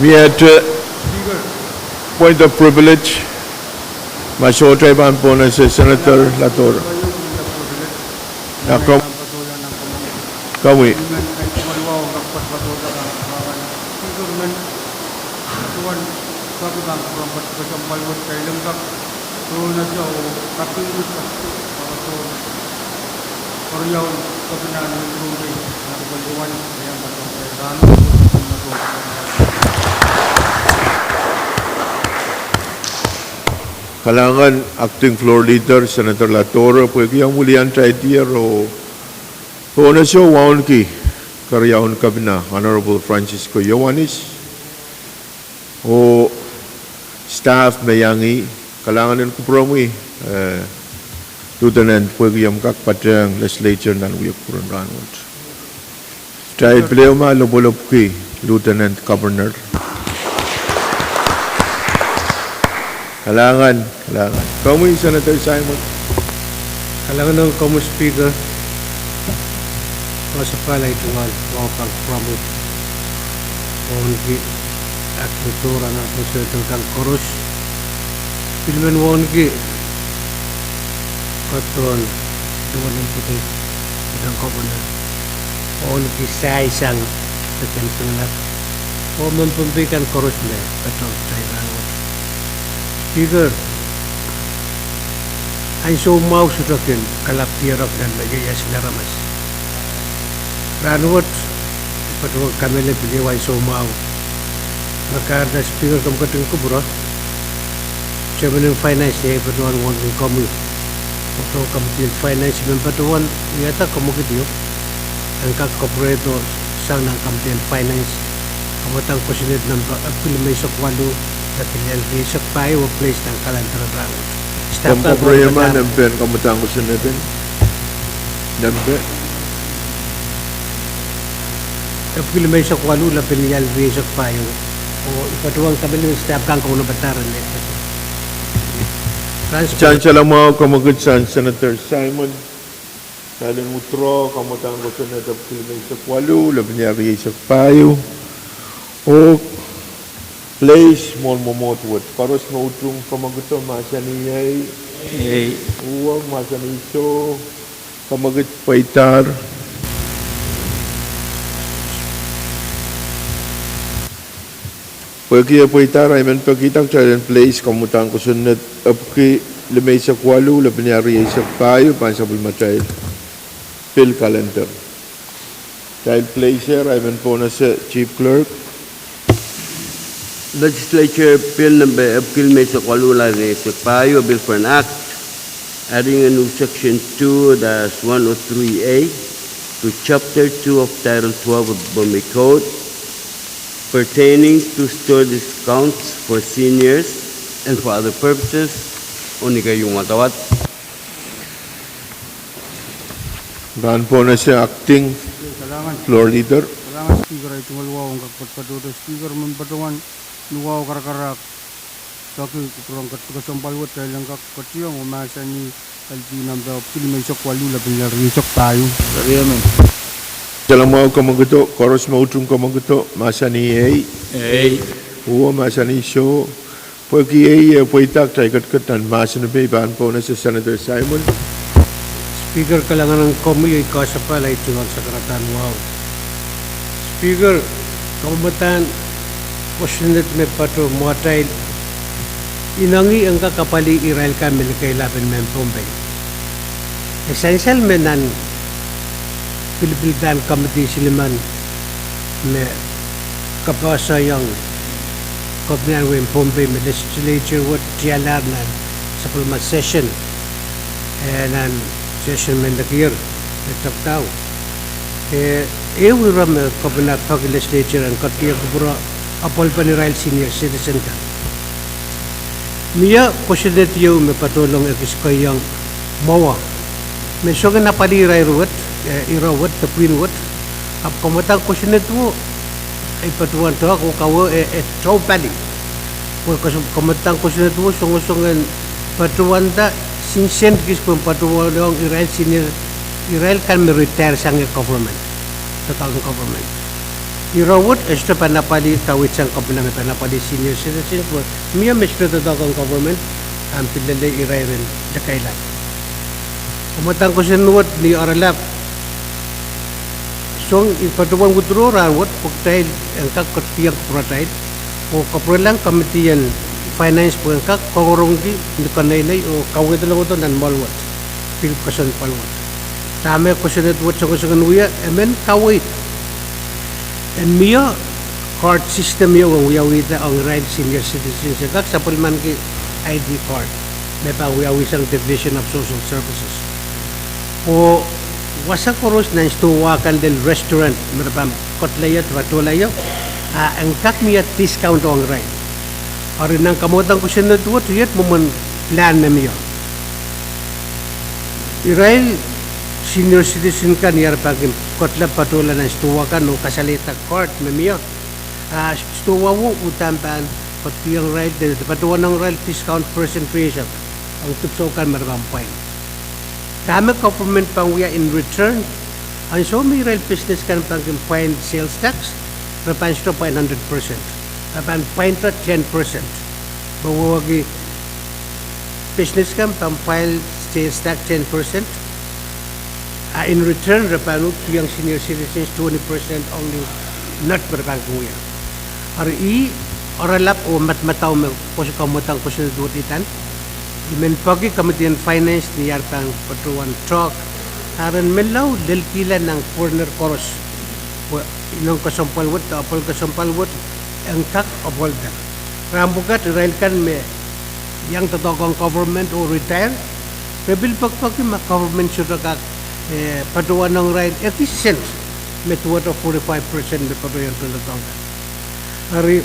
Miehte point of privilege, ma sohte, e pahn pohnese Senator Ladora. Komwi. Kalahngan Acting Floor Leader Senator Ladora pwehki omw wiliandi tier oh pohnese wauneki keriaun Kepina Honorable Francisco Iohannis oh staff me iang ih. Kalahngan en kupwuromwi, eh, Lieutenant, pwehki omw kak patehng legislature nan wia kupwuren rahnwet. Kitail pil ehu ma lopwolopwki Lieutenant Governor. Kalahngan, kalahngan. Komwi Senator Simon. Kalahngan en komwi Speaker. Koasoai tungoal wahu kan kupwuromwi. Wauneki Acting Treasurer, nan pwosoned kan koaros. Pil men wauneki Patron Duwalem Pwuhk, Lieutenant Governor. Wauneki sahi sang Lieutenant Governor, oh mehn Pohnpei kan koaros me patohwan kitail rahnwet. Speaker, ansou mwahu sohte kin kalapw diarek nan me ieias en aramas. Rahnwet, I patohwan kamehlele pil iei ansou mwahu me kahrehda Speaker, komw ketin kupwure, Chairman en Finance, I patohwan wauneki komwi, oh towe Committee en Finance, I men patohwan wiahda komw ketido en kak cooperate sang nan Committee en Finance, kamwadang kosonned nempe epwiki limeisek waluh, epwiki lel rieisek pahieu, oh place nan calendar en rahnwet. Staff kan, komw kupwurehma nempe en kamwadang kosonned nempe epwiki limeisek waluh, lepin lel rieisek pahieu. Oh I patohwan kamehlele staff kan kaunopada rehn Speaker. Ansou sansal mwahu, komw ketido sang Senator Simon. Kitail en withdraw kamwadang kosonned epwiki limeisek waluh, lepin lel rieisek pahieu. Oh place mwohn mwomwohd wet. Koaros me utung, komw ketido, mahsanih ei. Ei. Uwo, mahsanih soh. Komw ketido, pweidahr. Pwehki e pweidahr, I men pekihda kitail en place kamwadang kosonned epwiki limeisek waluh, lepin lel rieisek pahieu, pahn sapwellimatail pil calendar. Kitail place er, I men pohnese Chief Clerk. Legislature Bill nempe epwiki limeisek waluh, lel rieisek pahieu, a bill for an act adding a new section two dash one oh three A to chapter two of Title twelve of the Pohnpei Code pertaining to store discounts for seniors and for other purposes. Oh ni keieun wadawad. Pahn pohnese Acting Floor Leader. Kalahngan Speaker, ei tungoal wahu en kak patohdo Speaker, men patohwan ni wahu karakarahk peki kupwuren ketikesempwal wet, kitail en kak ketiong oh mahsanih L D nempe epwiki limeisek waluh, lepin lel rieisek pahieu. Sansal mwahu, komw ketido, koaros me utung, komw ketido, mahsanih ei. Ei. Uwo, mahsanih soh. Pwehki ei e pweida, kitail ketiket nan mahsen epei. Pahn pohnese Senator Simon. Speaker, kalahngan en komwi, ei kasapahl, ei tungoal sakaradahn wahu. Speaker, kamwadang kosonned me patohwan mwohtail inengieng en kak apwalih irail kan me likeilahpen mehn Pohnpei. E sansal me nan pilipil pahn committee silimen me kapehsehiong Kepina en wehin Pohnpei me legislature wet tialahr nan sapwellime session, eh, nan session me nekier, me tepda. Eh, ehu ire me Kepina peki legislature en ketikihong kupwure apwalipen irail senior citizen kan. Mie kosonned ieu me patohwan ekis kohiong mwowe me song en apwalih irail wet, eh, ire wet de pwihn wet. Ahpw kamwadang kosonned wet, ei patohwan doadoahk oh kawe, eh, eh, tohpali. Pwe kamwadang kosonned wet songosong en patohwanda sinsent kis pwe patohwanohng irail senior, irail kan me retire sang government, doadoahk en government. Ire wet e sohte pahn apwalih, kaweid sang Kepina me pahn apwalih senior citizens, pwe mie me sohte doadoahk en government, ahpw pil lelei irail en likeilahp. Kamwadang kosonned wet ni oaralap, song I patohwan withdraw rahnwet pwe kitail en kak ketikihong kupwuratail oh kapwurelahng committee en finance pwe en kak kongorongki ni keneinei oh kawehdohng wehwehdo nan mwoahl wet, pil kesempwal wet. Dahme kosonned wet songosong en wia, e men kaweid en mie card system ieu en wiawihda ong irail senior citizens en kak sapwellimaniki I D card me pahn wiawi sang Division of Social Services. Oh wasa koaros nan stowa kan lel restaurant me re pahn ketla ie, patohla ie, a en kak mie discount ong irail. Eri nan kamwadang kosonned wet, iet mwomwen plan me mie. Irail senior citizen kan, irail pahn kin ketla patohla nan stowa kan oh kasalehda card me mie, a stowa wet uhdahn pahn ketikihong irail de patohwanohng irail discount percent rate ong dipwisou kan me re pahn pwain. Dahme government pahn wia in return? Ansou me irail business kan pahn kin pwain sales tax, Re pahn sohte pwain hundred percent. Re pahn pwainda ten percent. Me wehwehki business kan pahn pwain state tax ten percent. A in return, re pahn uhd kihong senior citizens twenty percent only, not me re pahn kin wia. Eri ih oaralap oh madamadau me kos- kamwadang kosonned wet idan. I men peki Committee on Finance ni ar pahn patohwan talk. Aren menlau lelkihla nan governor koaros. Pwe ineng kesempwal wet, de apwal kesempwal wet, en kak apwalda. Rahn pwukat irail kan me iang doadoahk ong government oh retire, re pil pekipeki ma government sohte kak, eh, patohwan ong irail ekis sent me duwehte forty-five percent me patohwan doadoahk kan. Eri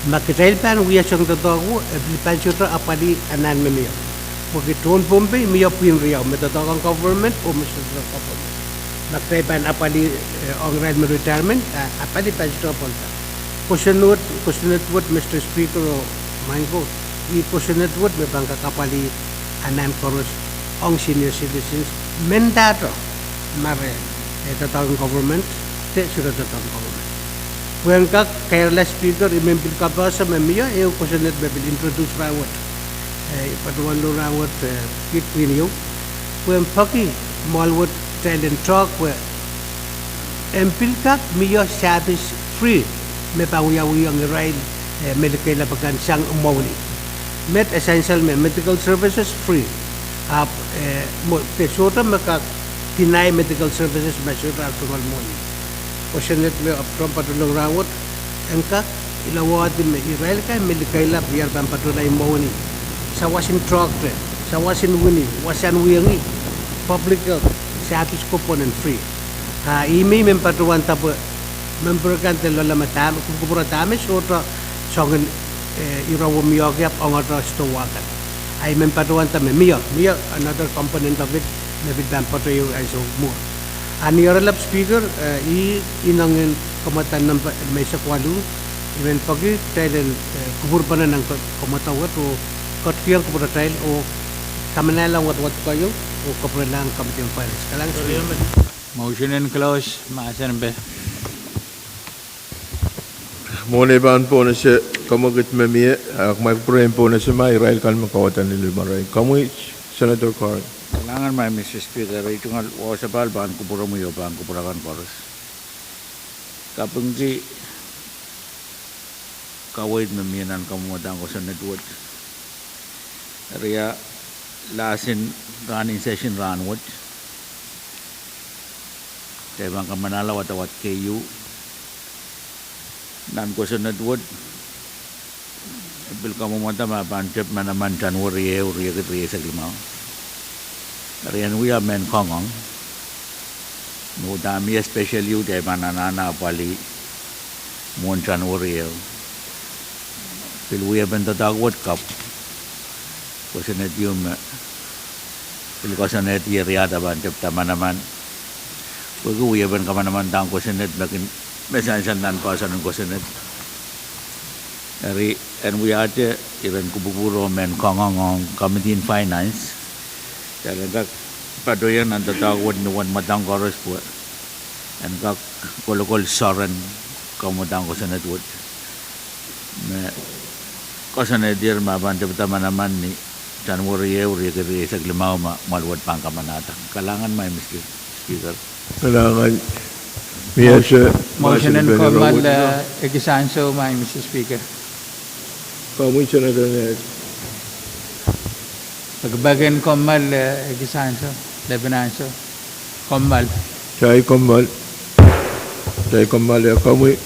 ma kitail pahn wia soangen doadoahk wo, e pil pahn sohte apwalih anahn me mie. Pwehki tohn Pohnpei mie pwihn riau, me doadoahk ong government oh me sohte doadoahk ong government. Ma kitail pahn apwalih, eh, ong irail me retirement, a, apwalih pahn sohte apwalih. Kosonned wet, kosonned wet, Mister Speaker oh maing ko, ih kosonned wet me pahn kak apwalih anahn koaros ong senior citizens mendahte ma re, eh, doadoahk ong government de sohte doadoahk ong government. Pwehn kak, kahrehla Speaker, I men pil kapehse me mie ehu kosonned me pil introduce rahn wet, eh, patohwan lo rahn wet, eh, kiht pwihn ieu. Pwehn peki mwoahl wet kitail en talk pwe en pil kak mie service free me pahn wiawihong irail, eh, me likeilap akan sang mwohni. Met essential me medical services free. Ahpw, eh, mwo- de sohte me kak deny medical services ma sohte ar tungoal mwohni. Kosonned me ahpw patohlong rahn wet, en kak ilawehdi me irail kan me likeilap ni ar pahn patohlahr mwohni, sawas en tohkte, sawas en wini, wasahn wiengi, public health service ko pwehn en free. A ih me I men patohwanda pwe member kan de loale me dahme, kupwukupwure dahme sohte soangen, eh, ire wo mie ki ahpw ongete sitowa kan. A I men patohwanda me mie, mie another component of it me pil pahn patohwan ansou mwo. A ni oaralap Speaker, eh, ih inengen kamwadang nempe meisek waluh, I men peki kitail en, eh, kupwurpene nan ka- kamwadang wet oh ketikihong kupwuratail oh kamanahla wadawad koahiek oh kapwurelahng Committee on Finance. Kalahngan. Motion en close, mahsen pwe. Mwohn ei pahn pohnese, komwi kid me mie, a kumwail kupwure en pohnese ma irail kan me kauwada ni limarail. Komwi, Senator Corwin. Kalahngan maing Mister Speaker, eri tungoal wasapahl pahn kupwuromwi oh pahn kupwur akan koaros. Kapingki kaweid me mie nan kamwadang kosonned wet. Eri a lasin rahn in session rahn wet. Kitail pahn kamanahla wadawad keieu nan kosonned wet. E pil kamwomwada ma pahn tep manaman January ehu, riekid rieisek limau. Eri en wia mehn koangoang me uhdahn mie special ieu de pahn anahne apwalih mwohn January ehu. Pil wiepen doadoahk wet kapw kosonned ieu me pil koasoanehdi eri a pahn tepda manaman. Pwehki wiepen kamanaman dahn kosonned me kin me sansal nan poahsoan en kosonned. Eri en wiahte iren kupwukupwur oh mehn koangoang ong Committee on Finance, kitail en kak patohiong nan doadoahk wet ni wen mwadang koaros pwe en kak kolokol soaren kamwadang kosonned wet me koasoanehdier ma pahn tepda manaman ni January ehu, riekid rieisek limau ma mwoahl wet pahn kamanahda. Kalahngan maing Mister Speaker. Kalahngan. Mie se motion en kommoal, eh, ekis ansou maing Mister Speaker. Komwi Senator Ned. Pekipek en kommoal, eh, ekis ansou, lepin ansou. Kommoal. Kitail kommoal. Kitail kommoal, eh, komwi.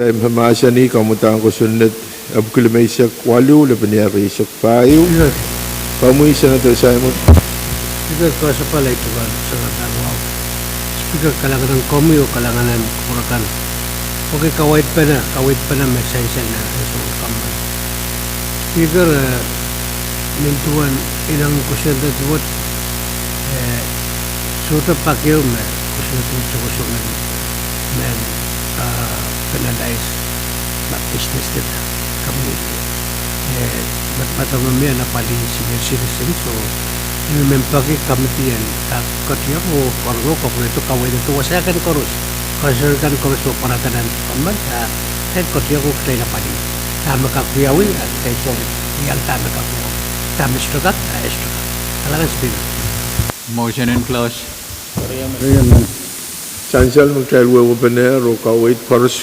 Ih me mahsanih kamwadahn kosonned epwiki limeisek waluh, lepin ial rieisek pahieu. Komwi Senator Simon. Speaker, koasoia pali duwen Senator Wau. Speaker, kalahngan en komwi oh kalahngan en kupwur akan. Pwehki kaweid pene, kaweid pene me sansal nan ansou en common. Speaker, eh, nin duwen ineng kosonned wet, eh, sohte pak ehu me kosonned wet sokosong en men, ah, penalize ma business de community. Eh, madamadau me mie en apwalih senior citizens, so, I men peki committee en kak ketido oh karonge oh kapwurehdo, kaweid de wasa kan koaros, concern kan koaros me pwarada nan government, ah, en ketido oh kitail apwalih. Dahme kak wiawi, ah, kitail pwong, wiawi dahme kak wiawi. Dahme sohte kak, ah, sohte kak. Kalahngan Speaker. Motion en close. Sansal me kitail wehwehpene oh kaweid koaros,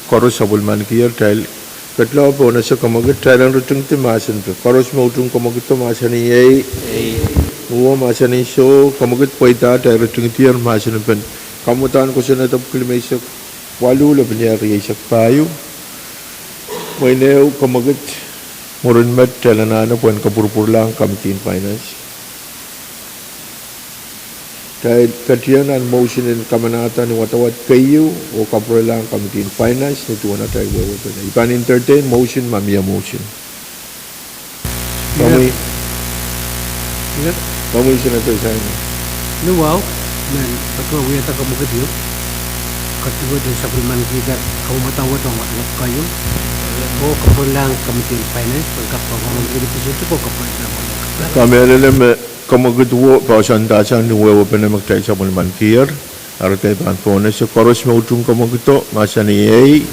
koaros sapwellimanikier, kitail ketlong pohn ese kamwekid, kitail en ritingidi mahsen pwe koaros me utung kamwekido mahsanih ei. Uwo mahsanih soh, kamwekid pweida, kitail ritingidier mahsen pwe kamwadahn kosonned epwiki limeisek waluh, lepin ial rieisek pahieu. Mwein ehu kamwekid, mwurin met kitail anahne pwehn kapwurpwurlahng committee en finance. Kitail ketido nan motion en kamanahda ni wadawad keieu oh kapwurelahng committee en finance ni duwen atail wehwehpene. I pahn entertain motion ma mie motion. Komwi. Komwi Senator Simon. Ni wau, men patohwan wiahda kamwekid ieu. Ketido en sapwellimanikihda kamwadawad ong wadawad keieu. Oh kapwurelahng committee en finance, pwe kak pahn kapwurelahng. Kamehlele me kamwekid wet poahsoandahsang ni wehwehpene me kitail sapwellimanikier. Eri kitail pahn pohn ese, koaros me utung kamwekido mahsanih ei.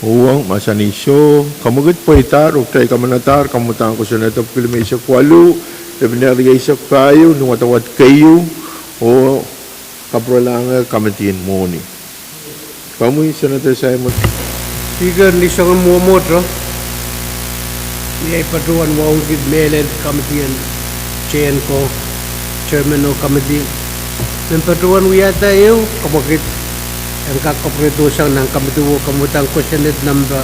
Uwong mahsanih soh, kamwekid pweidahr oh kitail kamanadahr kamwadahn kosonned epwiki limeisek waluh, lepin ial rieisek pahieu ni wadawad keieu, oh kapwurelahng committee en mwohni. Komwi Senator Simon. Speaker, ni soangen mwomwohdiso, ni ei patohwan wauneki mehlel committee en chair ko, chairman oh committee, men patohwan wiahda ehu kamwekid en kak kapwurehdohsang nan committee wet, kamwadahn kosonned namba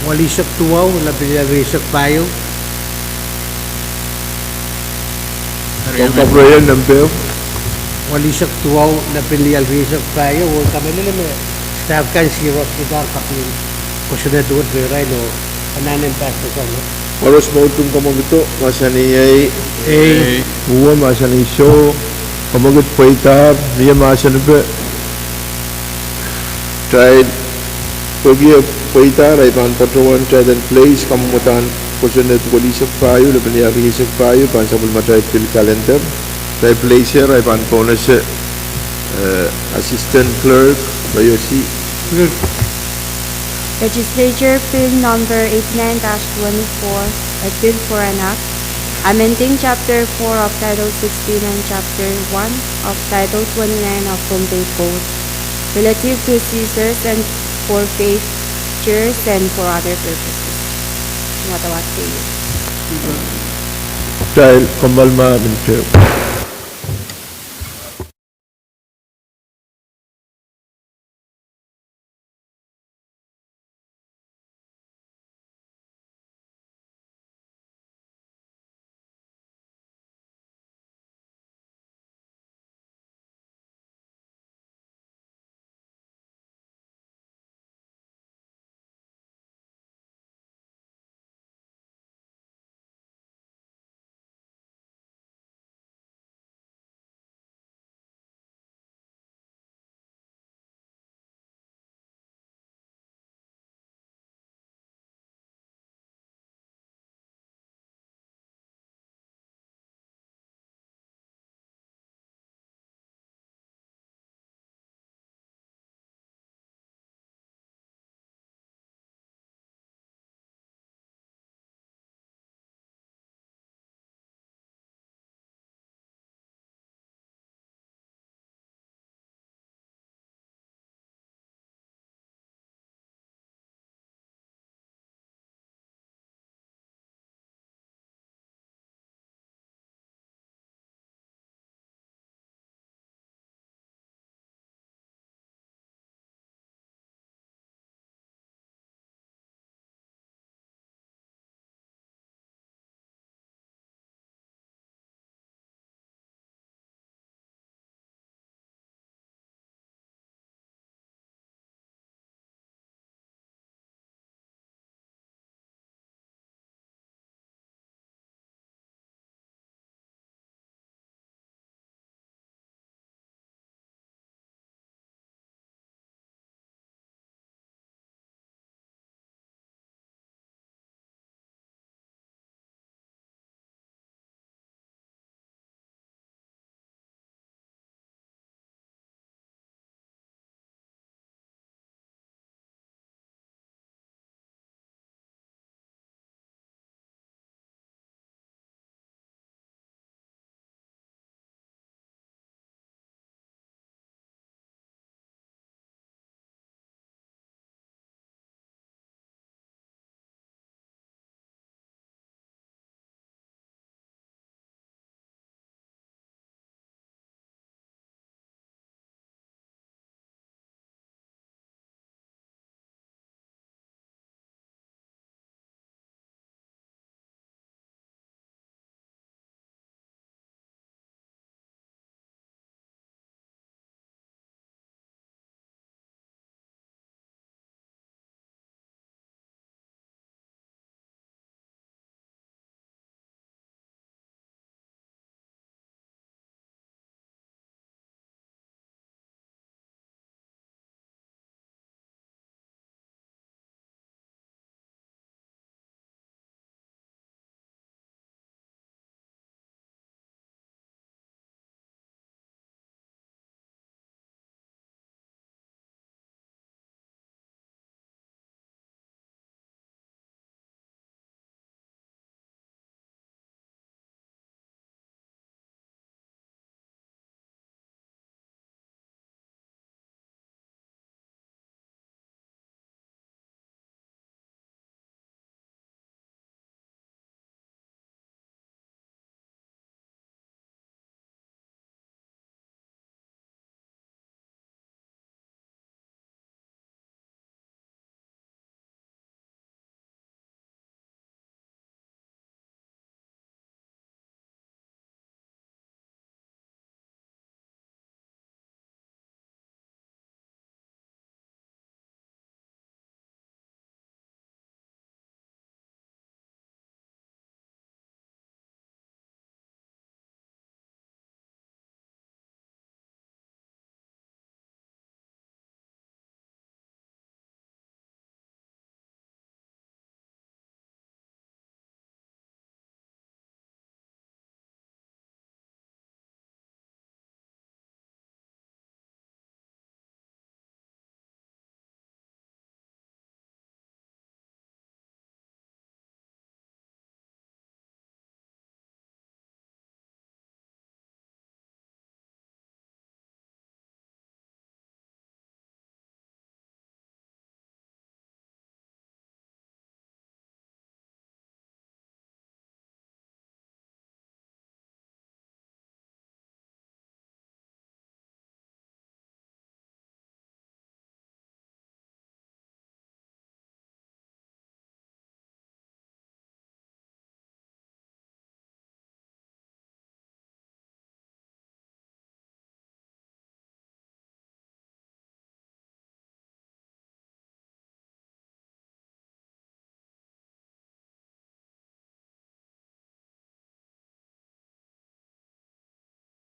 welihsek duwau, lepin ial rieisek pahieu. Ong kapwurehiong namba welihsek duwau, lepin ial rieisek pahieu, oh kamehlele me staff kan serious kihda kaping kosonned wet rehrail oh anahne en pass sang wet. Koaros me utung kamwekido mahsanih ei. Ei. Uwo mahsanih soh, kamwekid pweidahr, mie mahsen pwe kitail, pwehki e pweidahr, ahi pahn patohwan kitail en place kamwadahn kosonned welihsek pahieu, lepin ial rieisek pahieu, pahn sapwellimatail pil calendar. Kitail place er, ahi pahn pohn ese, eh, Assistant Clerk, Bayosi. Legislature Bill number eighty-nine dash twenty-four, a bill for an act amending Chapter four of Title sixteen and Chapter one of Title twenty-nine of Pohnpei Code, relative to assessors and forfeitures and for other purposes. Wadawad keieu. Kitail kommoal ma minit ehu.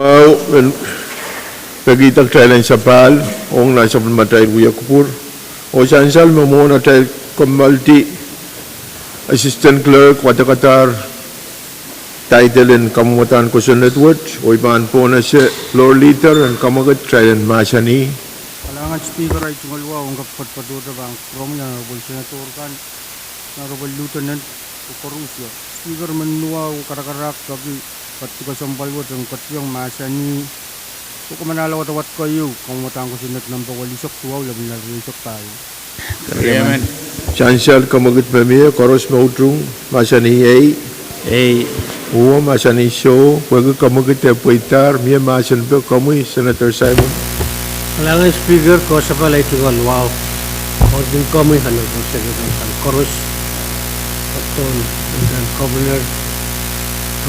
Au, en pekihda kitail en sapahl ong nan sapwellimatail wia kupwur. Oh sansal me mwohn atail kommoaldi Assistant Clerk wadekadahr title en kamwadahn kosonned wet, oh I pahn pwonese floor leader en kamwekid kitail en mahsanih. Kalahngan Speaker, ei tungoal wahu ong kak patohto pahn kuromwi Honorable Senator kan, Honorable Lieutenant, oh koaros. Speaker, me nua oh karakarahk peki patohwan kesempwal wet en ketikihong mahsanih, oh kamanahla wadawad keieu, kamwadahn kosonned nempe welisek duwau, lepin lel rieisek pahieu. Sansal kamwekid me mie, koaros me utung mahsanih ei. Ei. Oh mahsanih soh, pwehki kamwekid e pweidahr, mie mahsen pwe komwi Senator Simon. Kalahngan Speaker, koasoapahl ei tungoal wahu ong komwi Honorable Senator kan koaros, patohwan Lieutenant Governor,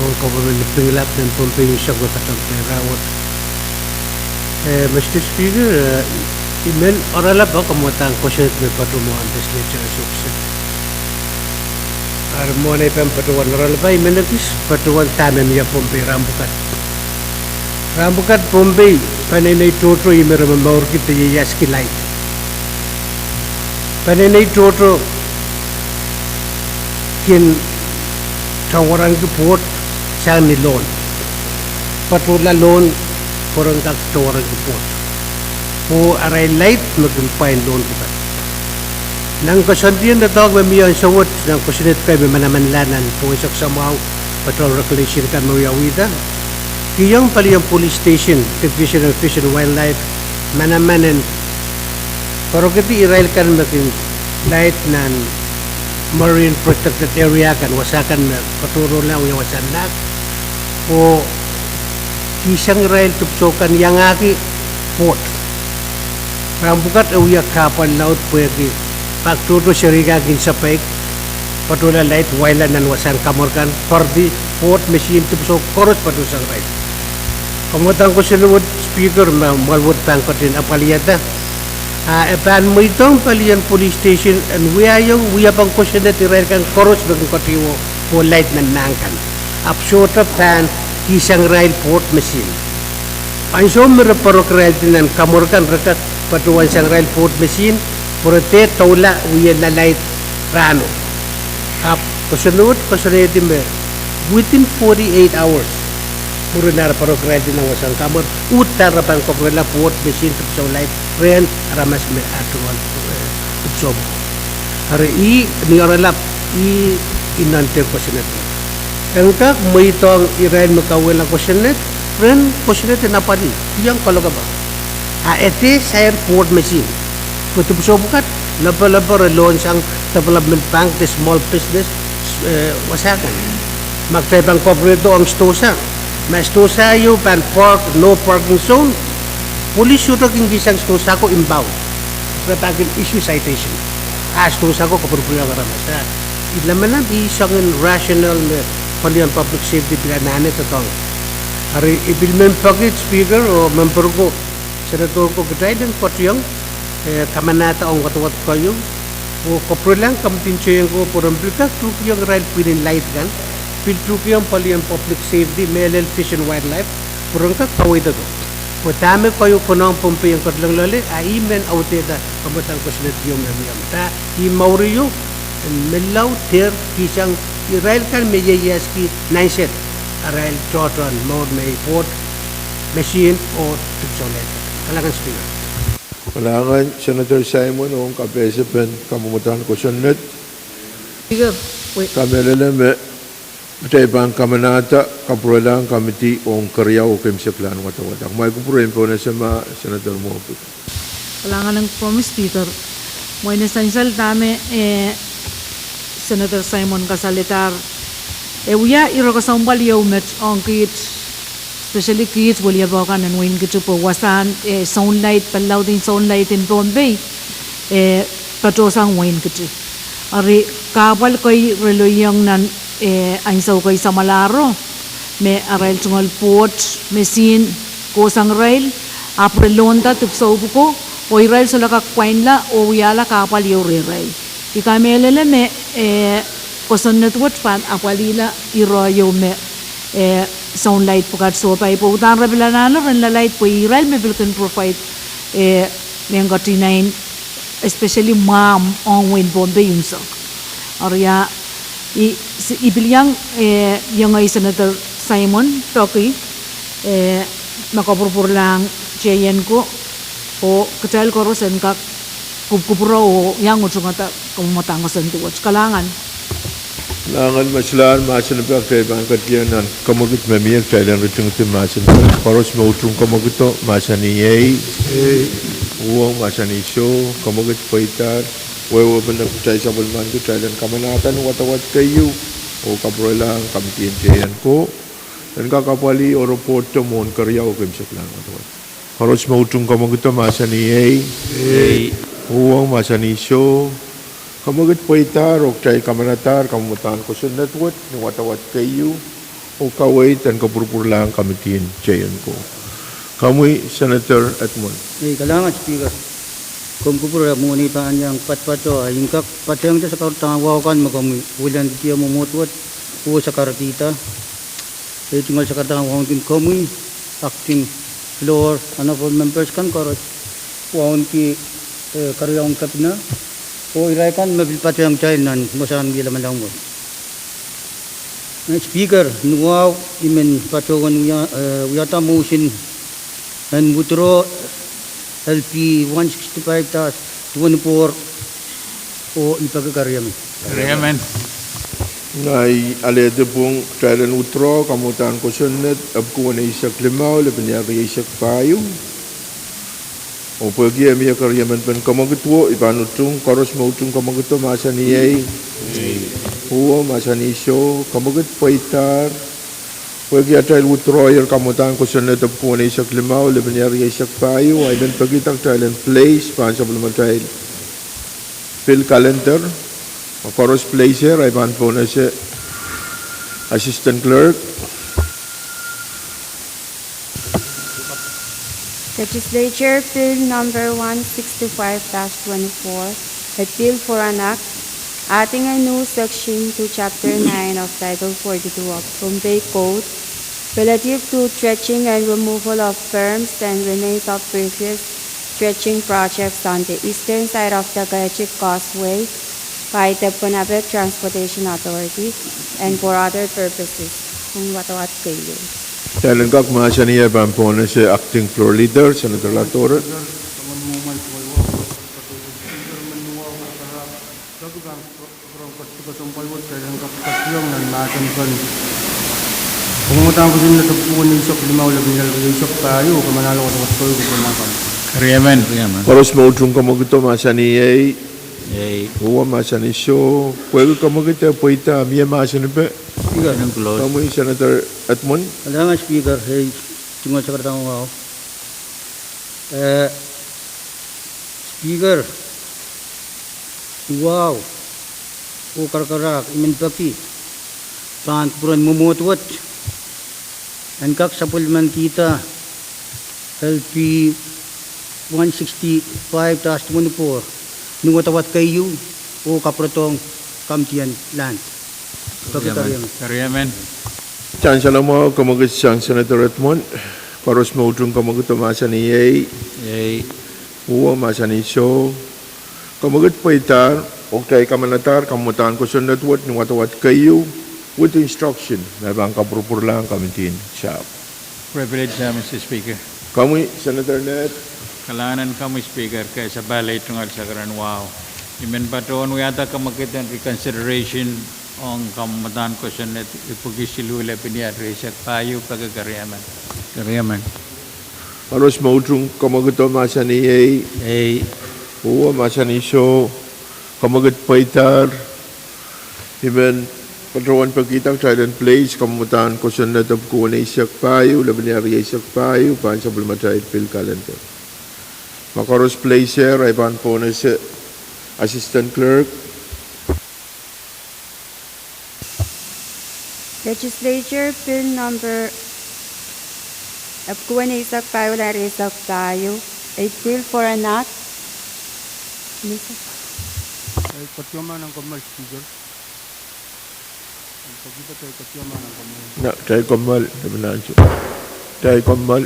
oh Governor Pingelap, nan Pohnpei unsek me patohwan pei rahnwet. Eh, Mister Speaker, eh, I men oaralap oh kamwadahn kosonned me patohwan mwohn Legislature sokset. Eri mwohn ei pahn patohwan oaralap, I men ekis patohwan dahme mie Pohnpei rahn pwukat. Rahn pwukat Pohnpei peneinei tohto ih me re momourki de ieiaski light. Peneinei tohto kin towarohngki pwoht sang ni lohn. Patohla lohn pwe ren kak towarohngki pwoht, oh arail light me kin pwain lohn pwukat. Nan koasoandi en doadoahk me mie ansou wet nan kosonned kei me manamanla nan pwehn eisek samwahu, patohwan regulation kan me wiawihda, kihong palien police station, Division of Fish and Wildlife, manaman en poarokedi irail kan me kin light nan marine protected area kan, wasa kan me katohrohrla wia wasan nahk, oh kihsang irail dipwisou kan iangahki pwoht. Rahn pwukat e wia kahpwal laud pwehki pak tohto seri kan kin sapeik, patohla light waila nan wasahn kamwer kan, poaridi pwoht, mesin, dipwisou koaros patohsang irail. Kamwadahn kosonned wet Speaker, me mwoal wet pahn ketin apwalihada, a e pahn mweidohng palien police station en wiahiong wiepen kosonned irail kan koaros me kin ketido oh light nan mahn kan, ahpw sohte pahn kihsang irail pwoht, mesin. Ansou me re poarokiraildi nan kamwer kan, re kak patohwansang irail pwoht, mesin, pwe re dehr doula wiahla light rahno. Ahpw kosonned wet koasoanehdi me within forty-eight hours, mwurin ar poarokiraildi nan wasahn kamwer, uhdahn re pahn kapwurehla pwoht, mesin, dipwisou, light rehn aramas me aduwen, eh, dipwisou. Eri ih ni oaralap, ih inenen kosonned. En kak mweidohng irail me kauwehla kosonned, ren kosonned en apwalih, kihong kalokapak. A e dehr sair pwoht, mesin. Pwe dipwisou pwukat, lopalopo re lohnsang development bank de small business, eh, wasa kan. Ma kitail pahn kapwurehdo ong sidohsa, ma sidohsa ieu pahn park, no parking zone, polis sohte kin kihsang sidohsa ko impound. Re pahn kin issue citation. A sidohsa ko kapwurpwuriong aramas. A I lamalam ih soangen rationale me palien public safety pil anahne doadoahngki. Eri I pil men peki Speaker oh memper ko, Senator ko, kitail en ketiong, eh, kamanahda ong wadawad keieu, oh kapwurelahng komidi en soieng ko pwe ren pil kak tuhkihong irail pwihn en light kan, pil tuhkihong palien public safety, mehlel Fish and Wildlife, pwe ren kak kaweidehdo. Pwe dahme keieu konehng Pohnpei en ketilong loale, a I men audehda kamwadahn kosonned ieu me mie. Da I mour ieu, en menlau dehr kihsang irail kan me ieiaski nansed arail tohtohn mour me pwoht, mesin oh dipwisou light. Kalahngan Speaker. Kalahngan Senator Simon ong kapehsepen kamwadahn kosonned. Speaker, we- Kamehlele me kitail pahn kamanahda kapwurelahng komidi ong keriau oh keimwseklahn wadawad. Ahpw ma I kupwure en pohnese ma Senator Mwohpik. Kalahngan ong komwi Speaker. Mwein e sansal dahme, eh, Senator Simon kasaledahr. E wia ire kesempwal ieu met ong kiht, especially kiht weliepe kan en wehin Kiti pwe wasahn, eh, sound light, pali laud en sound light en Pohnpei, eh, patohsang wehin Kiti. Eri kahpwal kei re lelohng nan, eh, ansou kei samwalahro, me arail tungoal pwoht, mesin, kohsang irail, ahpw re lohnda dipwisou pwuko, oh irail solahr kak pwainla oh wiahla kahpwal ieu rehrail. I kamehlele me, eh, kosonned wet pahn apwalihla ire ieu me eh, sound light pwukat sohpai pwe udahn re pil anahne ren lalaid pwe irail me pil kin provide, eh, mehn katinehn, especially mwahmw ong wehin Pohnpei unsek. Eri ia, i, i pil iang, eh, iang ngehi Senator Simon Toki, eh, me kapwurpwurlahng J N ko, oh kitail koaros en kak kupwukupwure oh iang utungada kamwadahn kosonned wet. Kalahngan. Kalahngan, me solahr mahsanihong kitail pahn ketieng nan kamwekid me mie, kitail en ritingidi mahsen. Koaros me utung kamwekido mahsanih ei. Uhwong mahsanih soh. Kamwekid pweidahr. Wehwehpen kitail sapwellimaniki, kitail en kamanahda ni wadawad keieu oh kapwurelahng kamidi en J N ko en kak apwalih oh report mwohn keriau oh keimwseklahn wadawad. Koaros me utung kamwekido mahsanih ei. Uhwong mahsanih soh. Kamwekid pweidahr oh kitail kamanadahr kamwadahn kosonned wet ni wadawad keieu oh kaweid en kapwurpwurlahng kamidi en J N ko. Komwi Senator Edmund. Ei, kalahngan Speaker. Komw kupwure mwohn ei pahn iang patopato, I en kak patehngete sakaradahn wahu kan me komwi wilendier mwomwohd wet oh sakaradihda. Ei, tungoal sakaradahn wauneki komwi, acting floor, honorable members kan koaros, wauneki, eh, keriaun cabinet, oh irail kan me pil patehng kitail nan wasahn wia lamalam wet. Speaker, ni wahu I men patohwan wia, eh, wiahda motion en withdraw L P one sixty-five dash twenty-four oh I peki keriemen. Keriemen. Ngehi alehdi pwung kitail en withdraw kamwadahn kosonned epwiki weneisek limau, lepin ehu rieisek pahieu. Oh pwehki eh mie keriemen pen kamwekid wo, I pahn utung, koaros me utung kamwekido mahsanih ei. Uhwong mahsanih soh. Kamwekid pweidahr. Pwehki atail withdrawyer kamwadahn kosonned epwiki weneisek limau, lepin ehu rieisek pahieu, I men pekihda kitail en place pahn sapwellimatail pil calendar. Ma koaros place er, I pahn pohnese Assistant Clerk. Legislature Bill number one sixty-five dash twenty-four, a bill for an act adding a new section to Chapter nine of Title forty-two of Pohnpei Code, relative to dredging and removal of berms and remains of previous dredging projects on the eastern side of the Kehchik Causeway by the Penapet Transportation Authority and for other purposes. Ong wadawad keieu. Kitail en kak mahsanih, I pahn pohnese Acting Floor Leader, Senator Latore. Keriemen. Koaros me utung kamwekido mahsanih ei. Uhwong mahsanih soh. Pwehki kamwekid eh pweida, mie mahsanipe? Speaker. Komwi Senator Edmund. Kalahngan Speaker, ei, tungoal sakaradahn wahu. Eh, Speaker, wahu oh karakarahk, I men peki pahn kupwuren mwomwohd wet en kak sapwellimanikihda L P one sixty-five dash twenty-four ni wadawad keieu oh kapwuredohng kamidi en land. Peki keriemen. Keriemen. Sang salemwahu, kamwekid sang Senator Edmund. Koaros me utung kamwekido mahsanih ei. Ei. Uhwong mahsanih soh. Kamwekid pweidahr, oh kitail kamanadahr kamwadahn kosonned wet ni wadawad keieu, with instruction me pahn kapwurpwurlahng kamidi en sahpw. Privilege, uh, Mister Speaker. Komwi Senator Ned. Kalahngan en komwi Speaker, ke sapal ei tungoal sakaradahn wahu. I men patohwan wiahda kamwekid en reconsideration ong kamwadahn kosonned epwiki siluh, lepin ehu rieisek pahieu. Peki keriemen. Keriemen. Koaros me utung kamwekido mahsanih ei. Ei. Uhwong mahsanih soh. Kamwekid pweidahr. I men patohwan pekihda kitail en place kamwadahn kosonned epwiki weneisek pahieu, lepin ehu rieisek pahieu, pahn sapwellimatail pil calendar. Ma koaros place er, I pahn pohnese Assistant Clerk. Legislature Bill number epwiki weneisek pahieu, lepin ehu rieisek pahieu, a bill for an act. Ei, koasoia nan kommoal Speaker. Na, kitail kommoal, Kitail kommoal.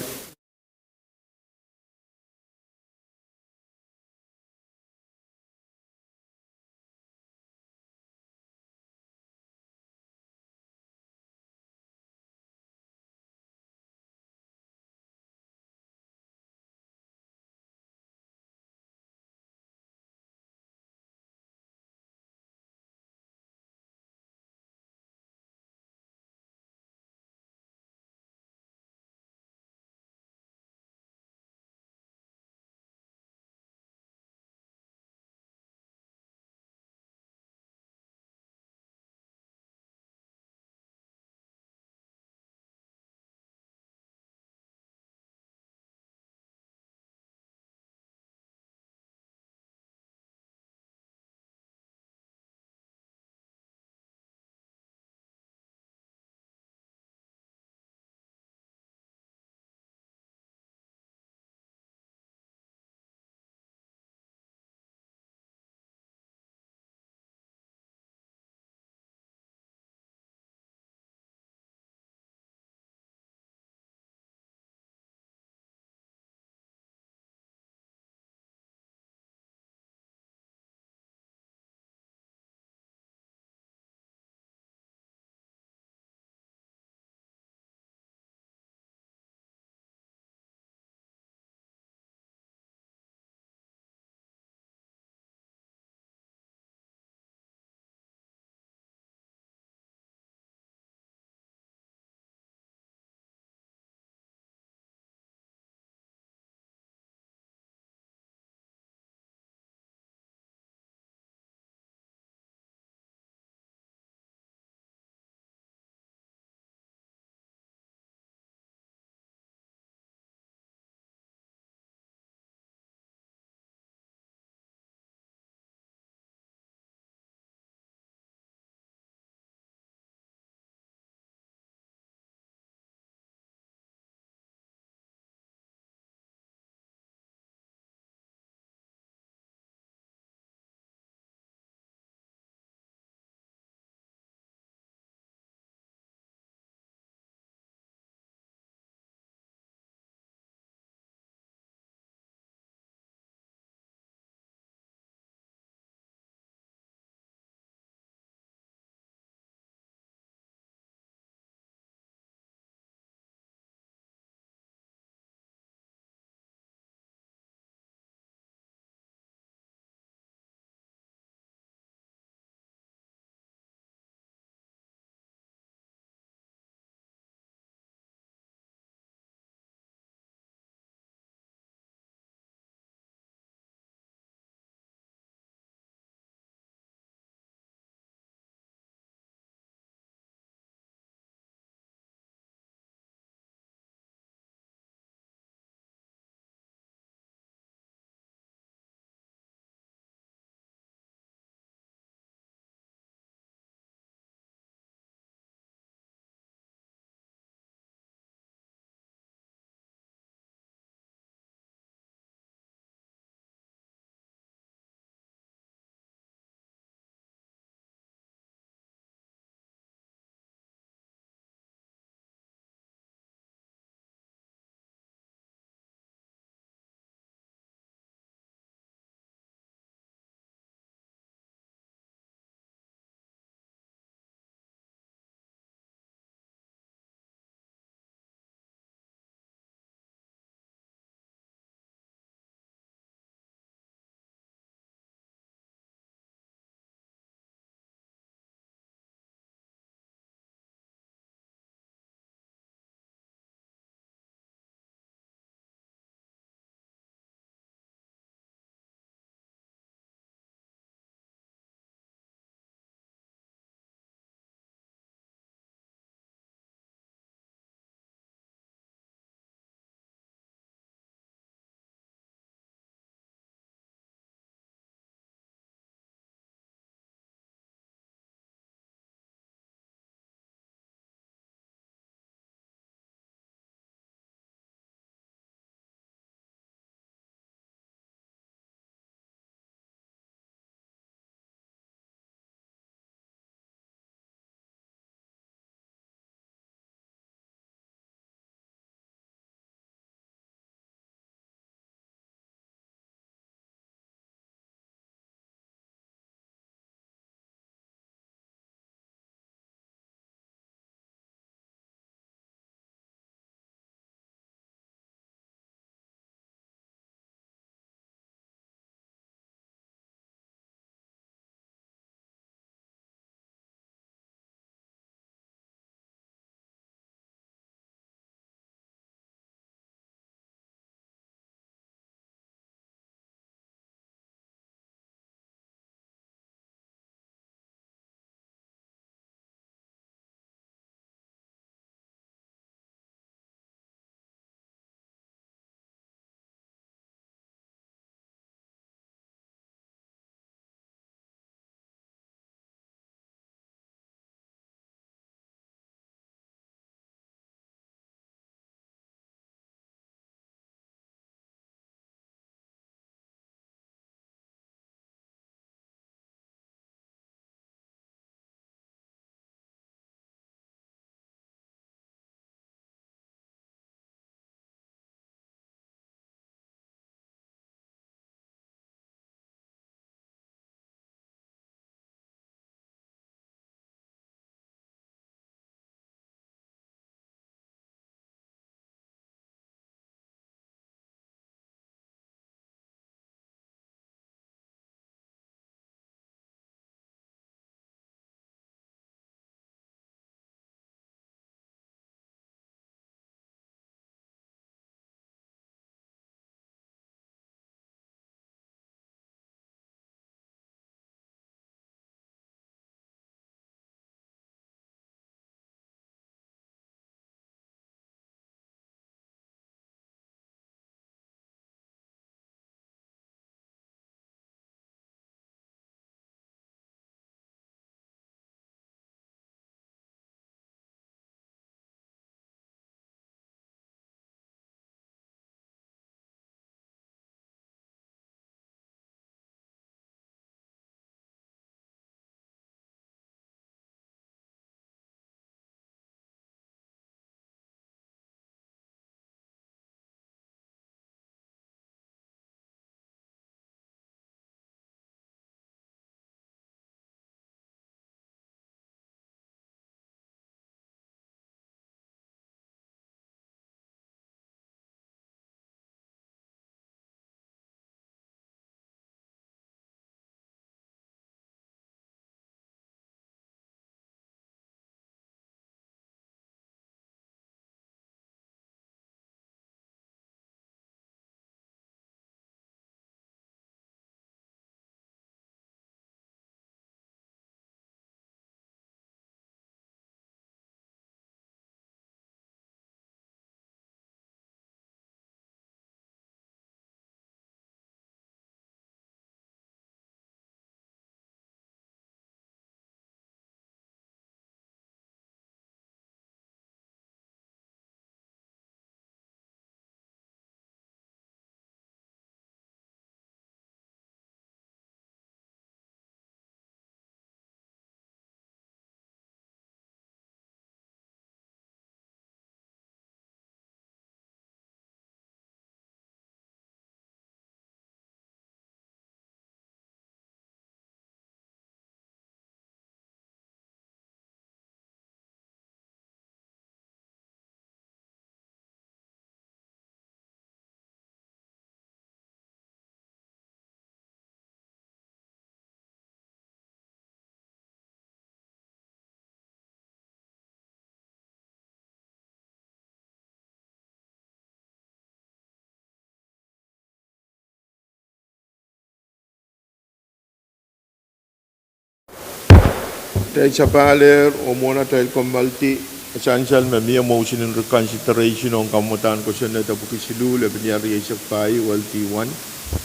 Kitail sapahl ehr oh mwohn atail kommoaldi, sansal me mie motion en reconsideration ong kamwadahn kosonned epwiki siluh, lepin ial rieisek pahieu, L T one,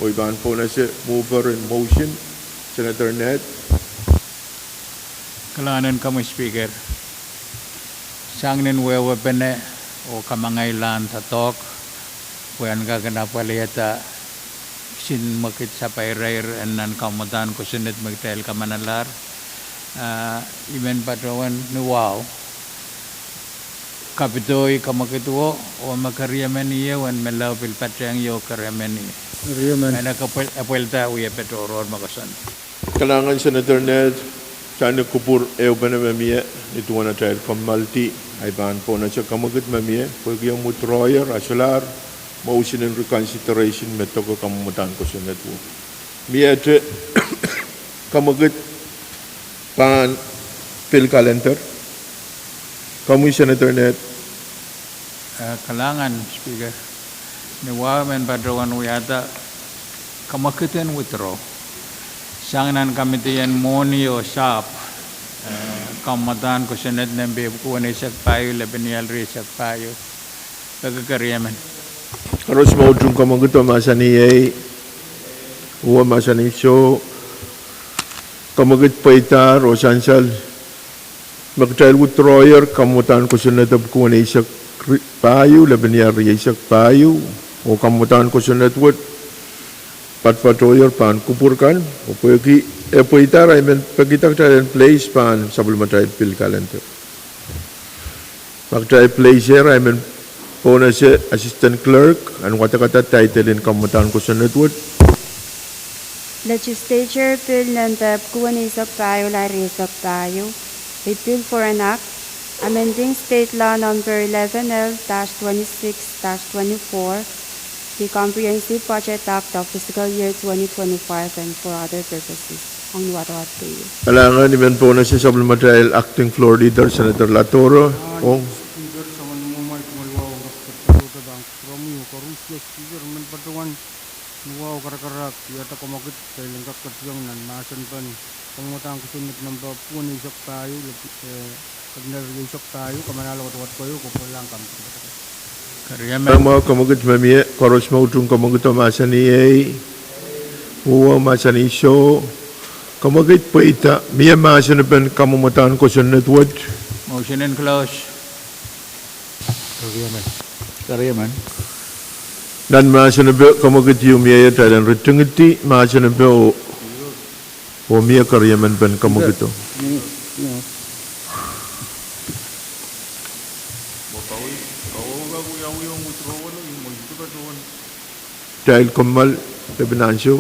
oh I pahn pohnese mover en motion, Senator Ned. Kalahngan en komwi Speaker. Sang nin wehwehpene oh kamangailan doadoahk pwe en kak en apwalihada kisin mwekid sapairair en nan kamwadahn kosonned me kitail kamanalahr. Ah, I men patohwan ni wahu kapidohi kamwekid wo, oh me keriemen ie, oh en menlau pil patehng ie oh keriemen ie. Keriemen. Epwelda wie patohrohr me koasoandi. Kalahngan Senator Ned, sang ni kupwur ehupene me mie, ni duwen atail kommoaldi, I pahn pohnese kamwekid me mie, pwehki omw withdrawyer a solahr motion en reconsideration me doke kamwadahn kosonned wo. Miehte kamwekid pahn pil kalender. Komwi Senator Ned. Eh, kalahngan Speaker. Ni wahu I men patohwan wiahda kamwekid en withdraw. Sang nan kamidi en mwohni oh sahpw, eh, kamwadahn kosonned nempe epwiki weneisek pahieu, lepin ial rieisek pahieu. Peki keriemen. Koaros me utung kamwekid oh mahsanih ei, uwe mahsanih soh. Kamwekid pweidahr oh sansal me kitail withdrawyer kamwadahn kosonned epwiki weneisek pahieu, lepin ial rieisek pahieu, oh kamwadahn kosonned wet patpatohier pahn kupwur kan, oh pwehki e pweidahr, I men pekihda kitail en place pahn sapwellimatail pil kalender. Ma kitail place ehr, I men pohnese Assistant Clerk en wadekada title en kamwadahn kosonned wet. Legislature Bill nempe epwiki weneisek pahieu, line rieisek pahieu, a bill for an act amending state law number eleven L dash twenty-six dash twenty-four, the Comprehensive Budget Act of fiscal year twenty twenty-five and for other purposes. Ong ni wadawad keieu. Kalahngan. I men pohnese sapwellimatail Acting Floor Leader, Senator Ladoro, ong. Ni wahu karakarahk, I pahn kamwekid kitail en kak ketiong nan mahsen pen kamwadahn kosonned nempe epwiki weneisek pahieu, lepin ial rieisek pahieu, kamanala wadawad keieu, kopwuralahng kamwekid. Keriemen. Kamwekid me mie, koaros me utung kamwekid oh mahsanih ei, uwe mahsanih soh. Kamwekid pweida, mie mahsen pen kamwadahn kosonned wet. Motion en close. Keriemen. Keriemen. Nan mahsen pen kamwekid ieu mie, kitail en ritingidi mahsen pen oh, oh mie keriemen pen kamwekido. Kitail kommoal, lepin ansou.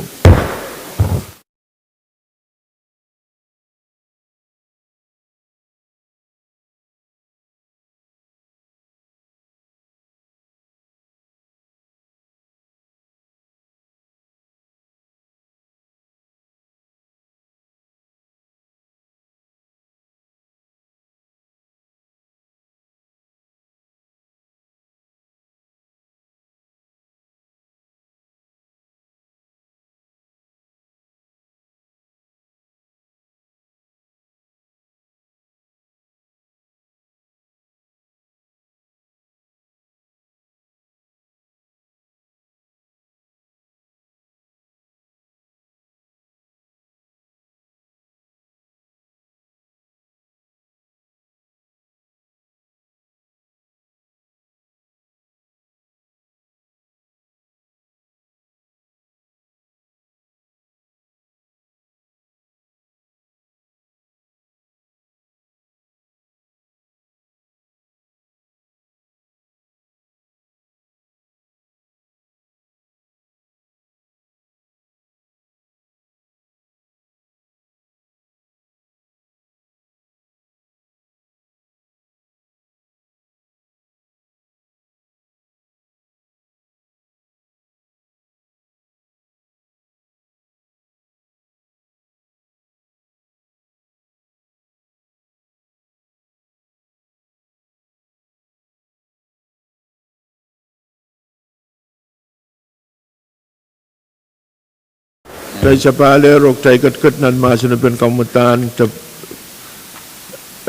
Kitail sapahl ehr oh kitail ketiket nan mahsen pen kamwadahn, kitail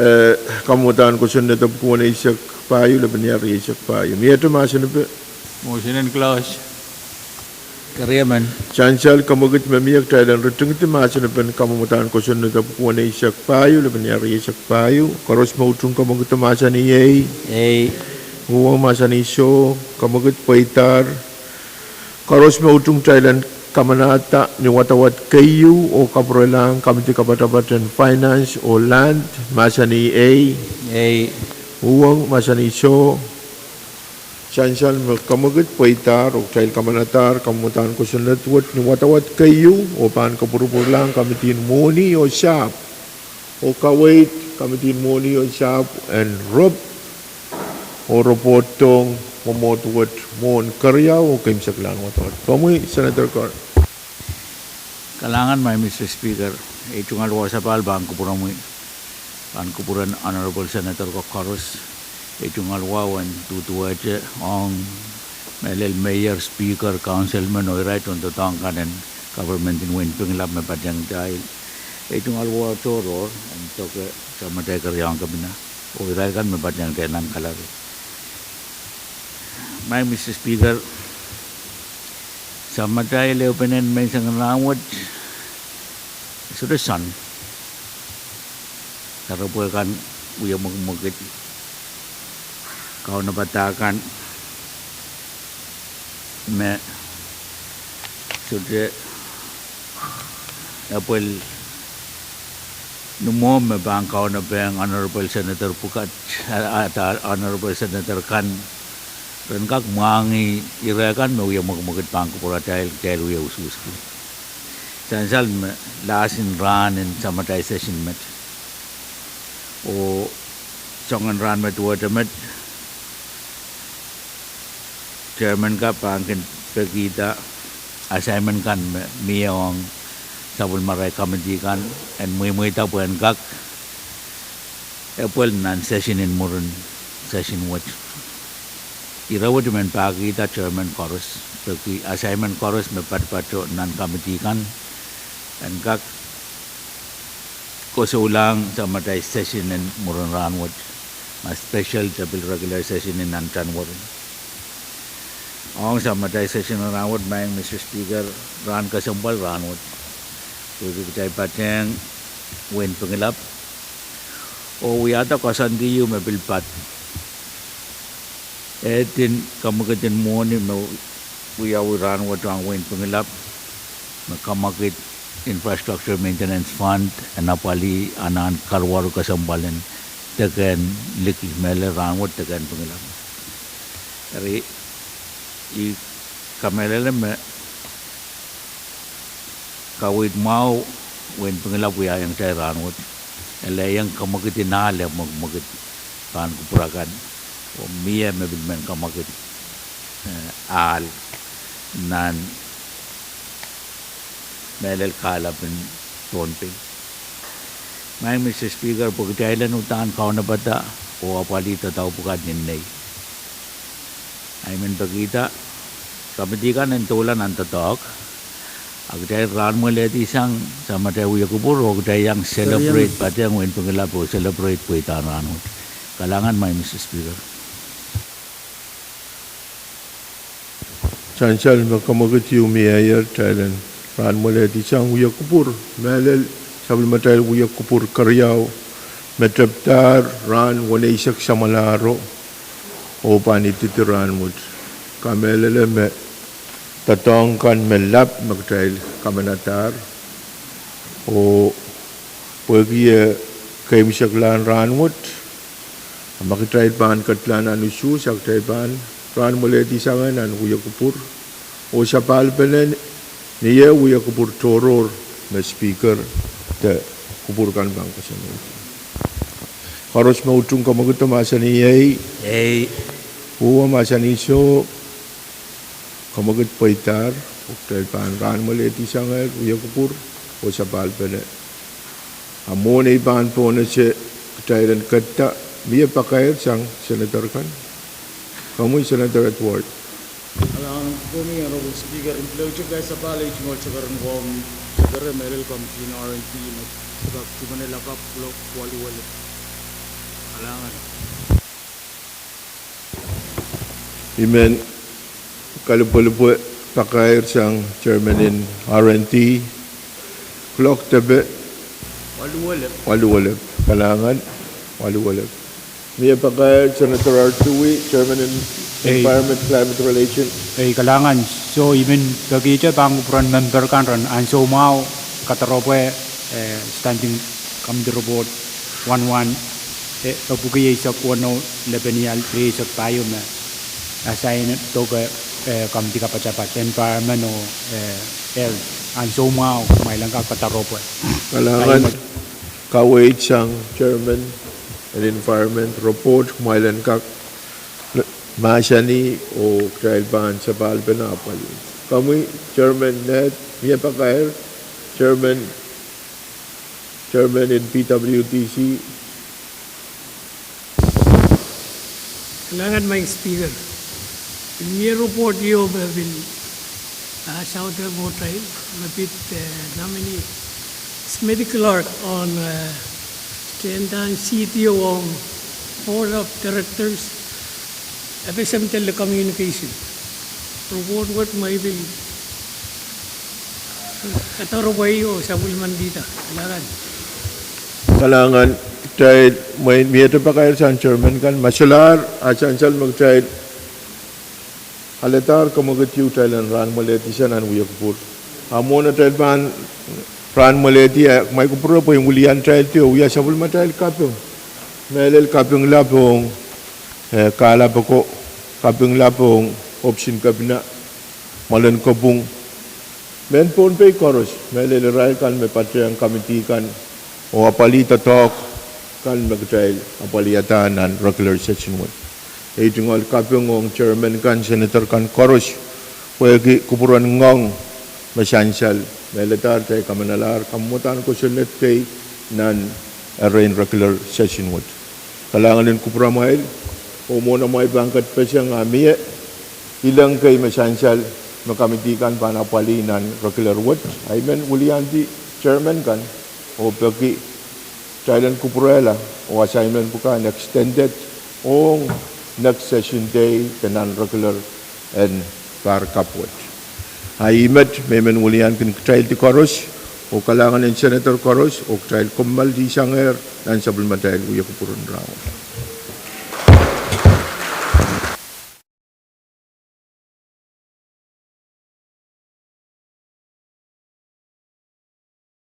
Eh, kamwadahn kosonned epwiki weneisek pahieu, lepin iar rieisek pahieu. Miehte mahsen epe? Motion and clause. Keriemen. Sansal kemwekid me mie, kitail en ritingidi mahsen epen kamwadahn kosonned epwiki weneisek pahieu, lepin iar rieisek pahieu. Koaros me utung kemwekido mahsanih ei. Ei. Uhwong mahsanih soh. Kemwekid pweidahr. Koaros me utung kitail en kamanahda ni wadawad keieu oh kapwurelahng komiti kapatapat en Finance oh Land, mahsanih ei. Ei. Uhwong mahsanih soh. Sansal me kemwekid pweidahr oh kitail kamanadahr kamwadahn kosonned wet ni wadawad keieu oh pahn kapwurpwurlahng komiti en mwohni oh sahpw, oh kaweid komiti en mwohni oh sahpw en rop oh repwohtohng mwomwohd wet mwohn keriau oh keimwseklahn wadawad. Komwi Senator Cor- Kalahngan, Maing Mister Speaker, ei tungoal wahu sapahl pahn kupwuromwi, pahn kupwuren Honorable Senator ko koaros. Ei tungoal wahu en duduwehte ong mehlel Mayor, Speaker, Councilmen oh irail tohndoadoahk kan en government en wehin Pingelap me patehng kitail. Ei tungoal wahu tohrohr en doke samatail keriaun kepina oh irail kan me patehng kitail nan kalari. Maing Mister Speaker, samatail ehupenen menseng en rahnwet sohte soangen kahrepe kan, wie mwekimwekid, kaunopada kan me sohte epwel ni mwo me pahn kaunopada Honorable Senator pwukat, a, a, Honorable Senator kan, ren kak mwahngih ire kan me wie mwekimwekid pahn kupwuratail, kitail wie usuhski. Sansal me last en rahn en samatail session met oh soangen rahn me duwehte met, chairman ka pahn kin pekihda assignment kan me mie ong sapwellimarail komiti kan en mweimweida pwehn kak epwel nan session en mwurin session wet. Ire wet men pahkihda chairman koaros, peki assignment koaros me patopato nan komiti kan en kak kosoulahng samatail session en mwurin rahnwet, ma special de pil regular session en nan January. Ong samatail session en rahnwet, Maing Mister Speaker, rahn kesempwal rahnwet, pwehki kitail patehng wehin Pingelap oh wiahda koasoandi ieu me pil pat. Ehdin kemwekid en mwohni me wiawi rahnwet ong wehin Pingelap, me kemwekid Infrastructure Maintenance Fund en apwalih anahn karuwaru kesempwal en deke en liki, mehlel rahnwet deke en Pingelap. Eri I kamehlele me kaweid mwahu wehin Pingelap wiahiong kitail rahnwet, elehiong kemwekid en ahl eh mwekimwekid pahn kupwur akan, oh mie me pil men kemwekid, eh, ahl nan mehlel kahlap en Pohnpei. Maing Mister Speaker, pwe kitail en uhdahn kaunopada oh apwalih doadoahk pwukat ni nei, I men pekihda komiti kan en doula nan doadoahk, a kitail rahnmwelehdi sang samatail wia kupwur oh kitail iang celebrate patehng wehin Pingelap oh celebrate pweidahn rahnwet. Kalahngan, Maing Mister Speaker. Sansal me kemwekid ieu mieier, kitail en rahnmwelehdi sang wia kupwur, mehlel sapwellimatail wia kupwur keriau, me tepdahr rahn weneisek samwalahro oh pahn ididi rahnwet. Kamehlele me doadoahk kan me lap me kitail kamanadahr, oh pwehki e keimwseklahn rahnwet, a ma kitail pahn ketlahn nan usuhs, a kitail pahn rahnmwelehdi sang nan wia kupwur oh sapahlpene ni eh wia kupwur tohrohr me Speaker de kupwur kan pahn koasoanehdi. Koaros me utung kemwekido mahsanih ei. Ei. Uhwong mahsanih soh. Kemwekid pweidahr, oh kitail pahn rahnmwelehdi sangehr wia kupwur oh sapahlpene. A mwohn ei pahn pohnese, kitail en ketido, mie pakair sang senator kan. Komwi Senator Edward. Kalahngan komwi Honorable Speaker, en pil ehu tep kitail sapahl, ei tungoal sakaran wahu, sakare mehlel komiti en R and D me kak tuhpene lakapw kuloak waluh welep. I men kalipwelipwe pakair sang chairman en R and D, clock depe waluwelep. Kalahngan, waluwelep. Mie pakair Senator R Dewey, chairman en Environment, Climate Relation. Ei, kalahngan. So I men pekihte pahn kupwuren member kan ren ansou mwahu kadaropwe, eh, Standing Committee Report wan wan, eh, epwiki eisek weneu, lepenial rieisek pahieu me assign doke, eh, committee kapatapat, environment oh, eh, health, ansou mwahu kumwail en kak kadaropwe. Kalahngan, kaweid sang chairman en environment report, kumwail en kak mahsanih oh kitail pahn sapahl pene apwalih. Komwi chairman Ned, mie pakair, chairman, chairman en P W D C. Kalahngan, Madam Speaker. Pil mie report ieu me pil, ah, saute mwohtail, me pid, eh, nominee Smithy Clark ong, eh, tendahn C D O ong Board of Directors, FSM Telecommunication. Report wet me I pil kadaropwe oh sapwellimanihda. Kalahngan. Kalahngan, kitail mwein miehte pakair sang chairman kan, ma solahr, ah sansal me kitail alehdahr kemwekid ieu kitail en rahnmwelehdi sang nan wia kupwur. Ah mwohn atail pahn rahnmwelehdi, eh, kumwail kupwure pwe I wiliandi kitail de oh wia sapwellimatail kaping. Mehlel kaping lap ong, eh, kahlap ako, kaping lap ong option kepina, mwoalen kopwung, mehn Pohnpei koaros, mehlel irail kan me patehng committee kan oh apwalih doadoahk kan me kitail apwalihada nan regular session wet. Ei tungoal kaping ong chairman kan, senator kan koaros, pwehki kupwuren ngoang me sansal, me ledahr kitail kamanahlahr kamwadahn kosonned kei nan erein regular session wet. Kalahngan en kupwuramwail, oh mwohn amwail pahn ketpeseng, ah mie ileng kei me sansal me committee kan pahn apwalih nan regular wet. I men wiliandi chairman kan oh peki kitail en kupwurehla oh assignment pwukat extended ong next session day de nan regular en pahr kapw wet. Ah ih met me I men wiliankihda kitail koaros, oh kalahngan en senator koaros, oh kitail kommoaldi sangehr nan sapwellimatail wia kupwur en rahnwet.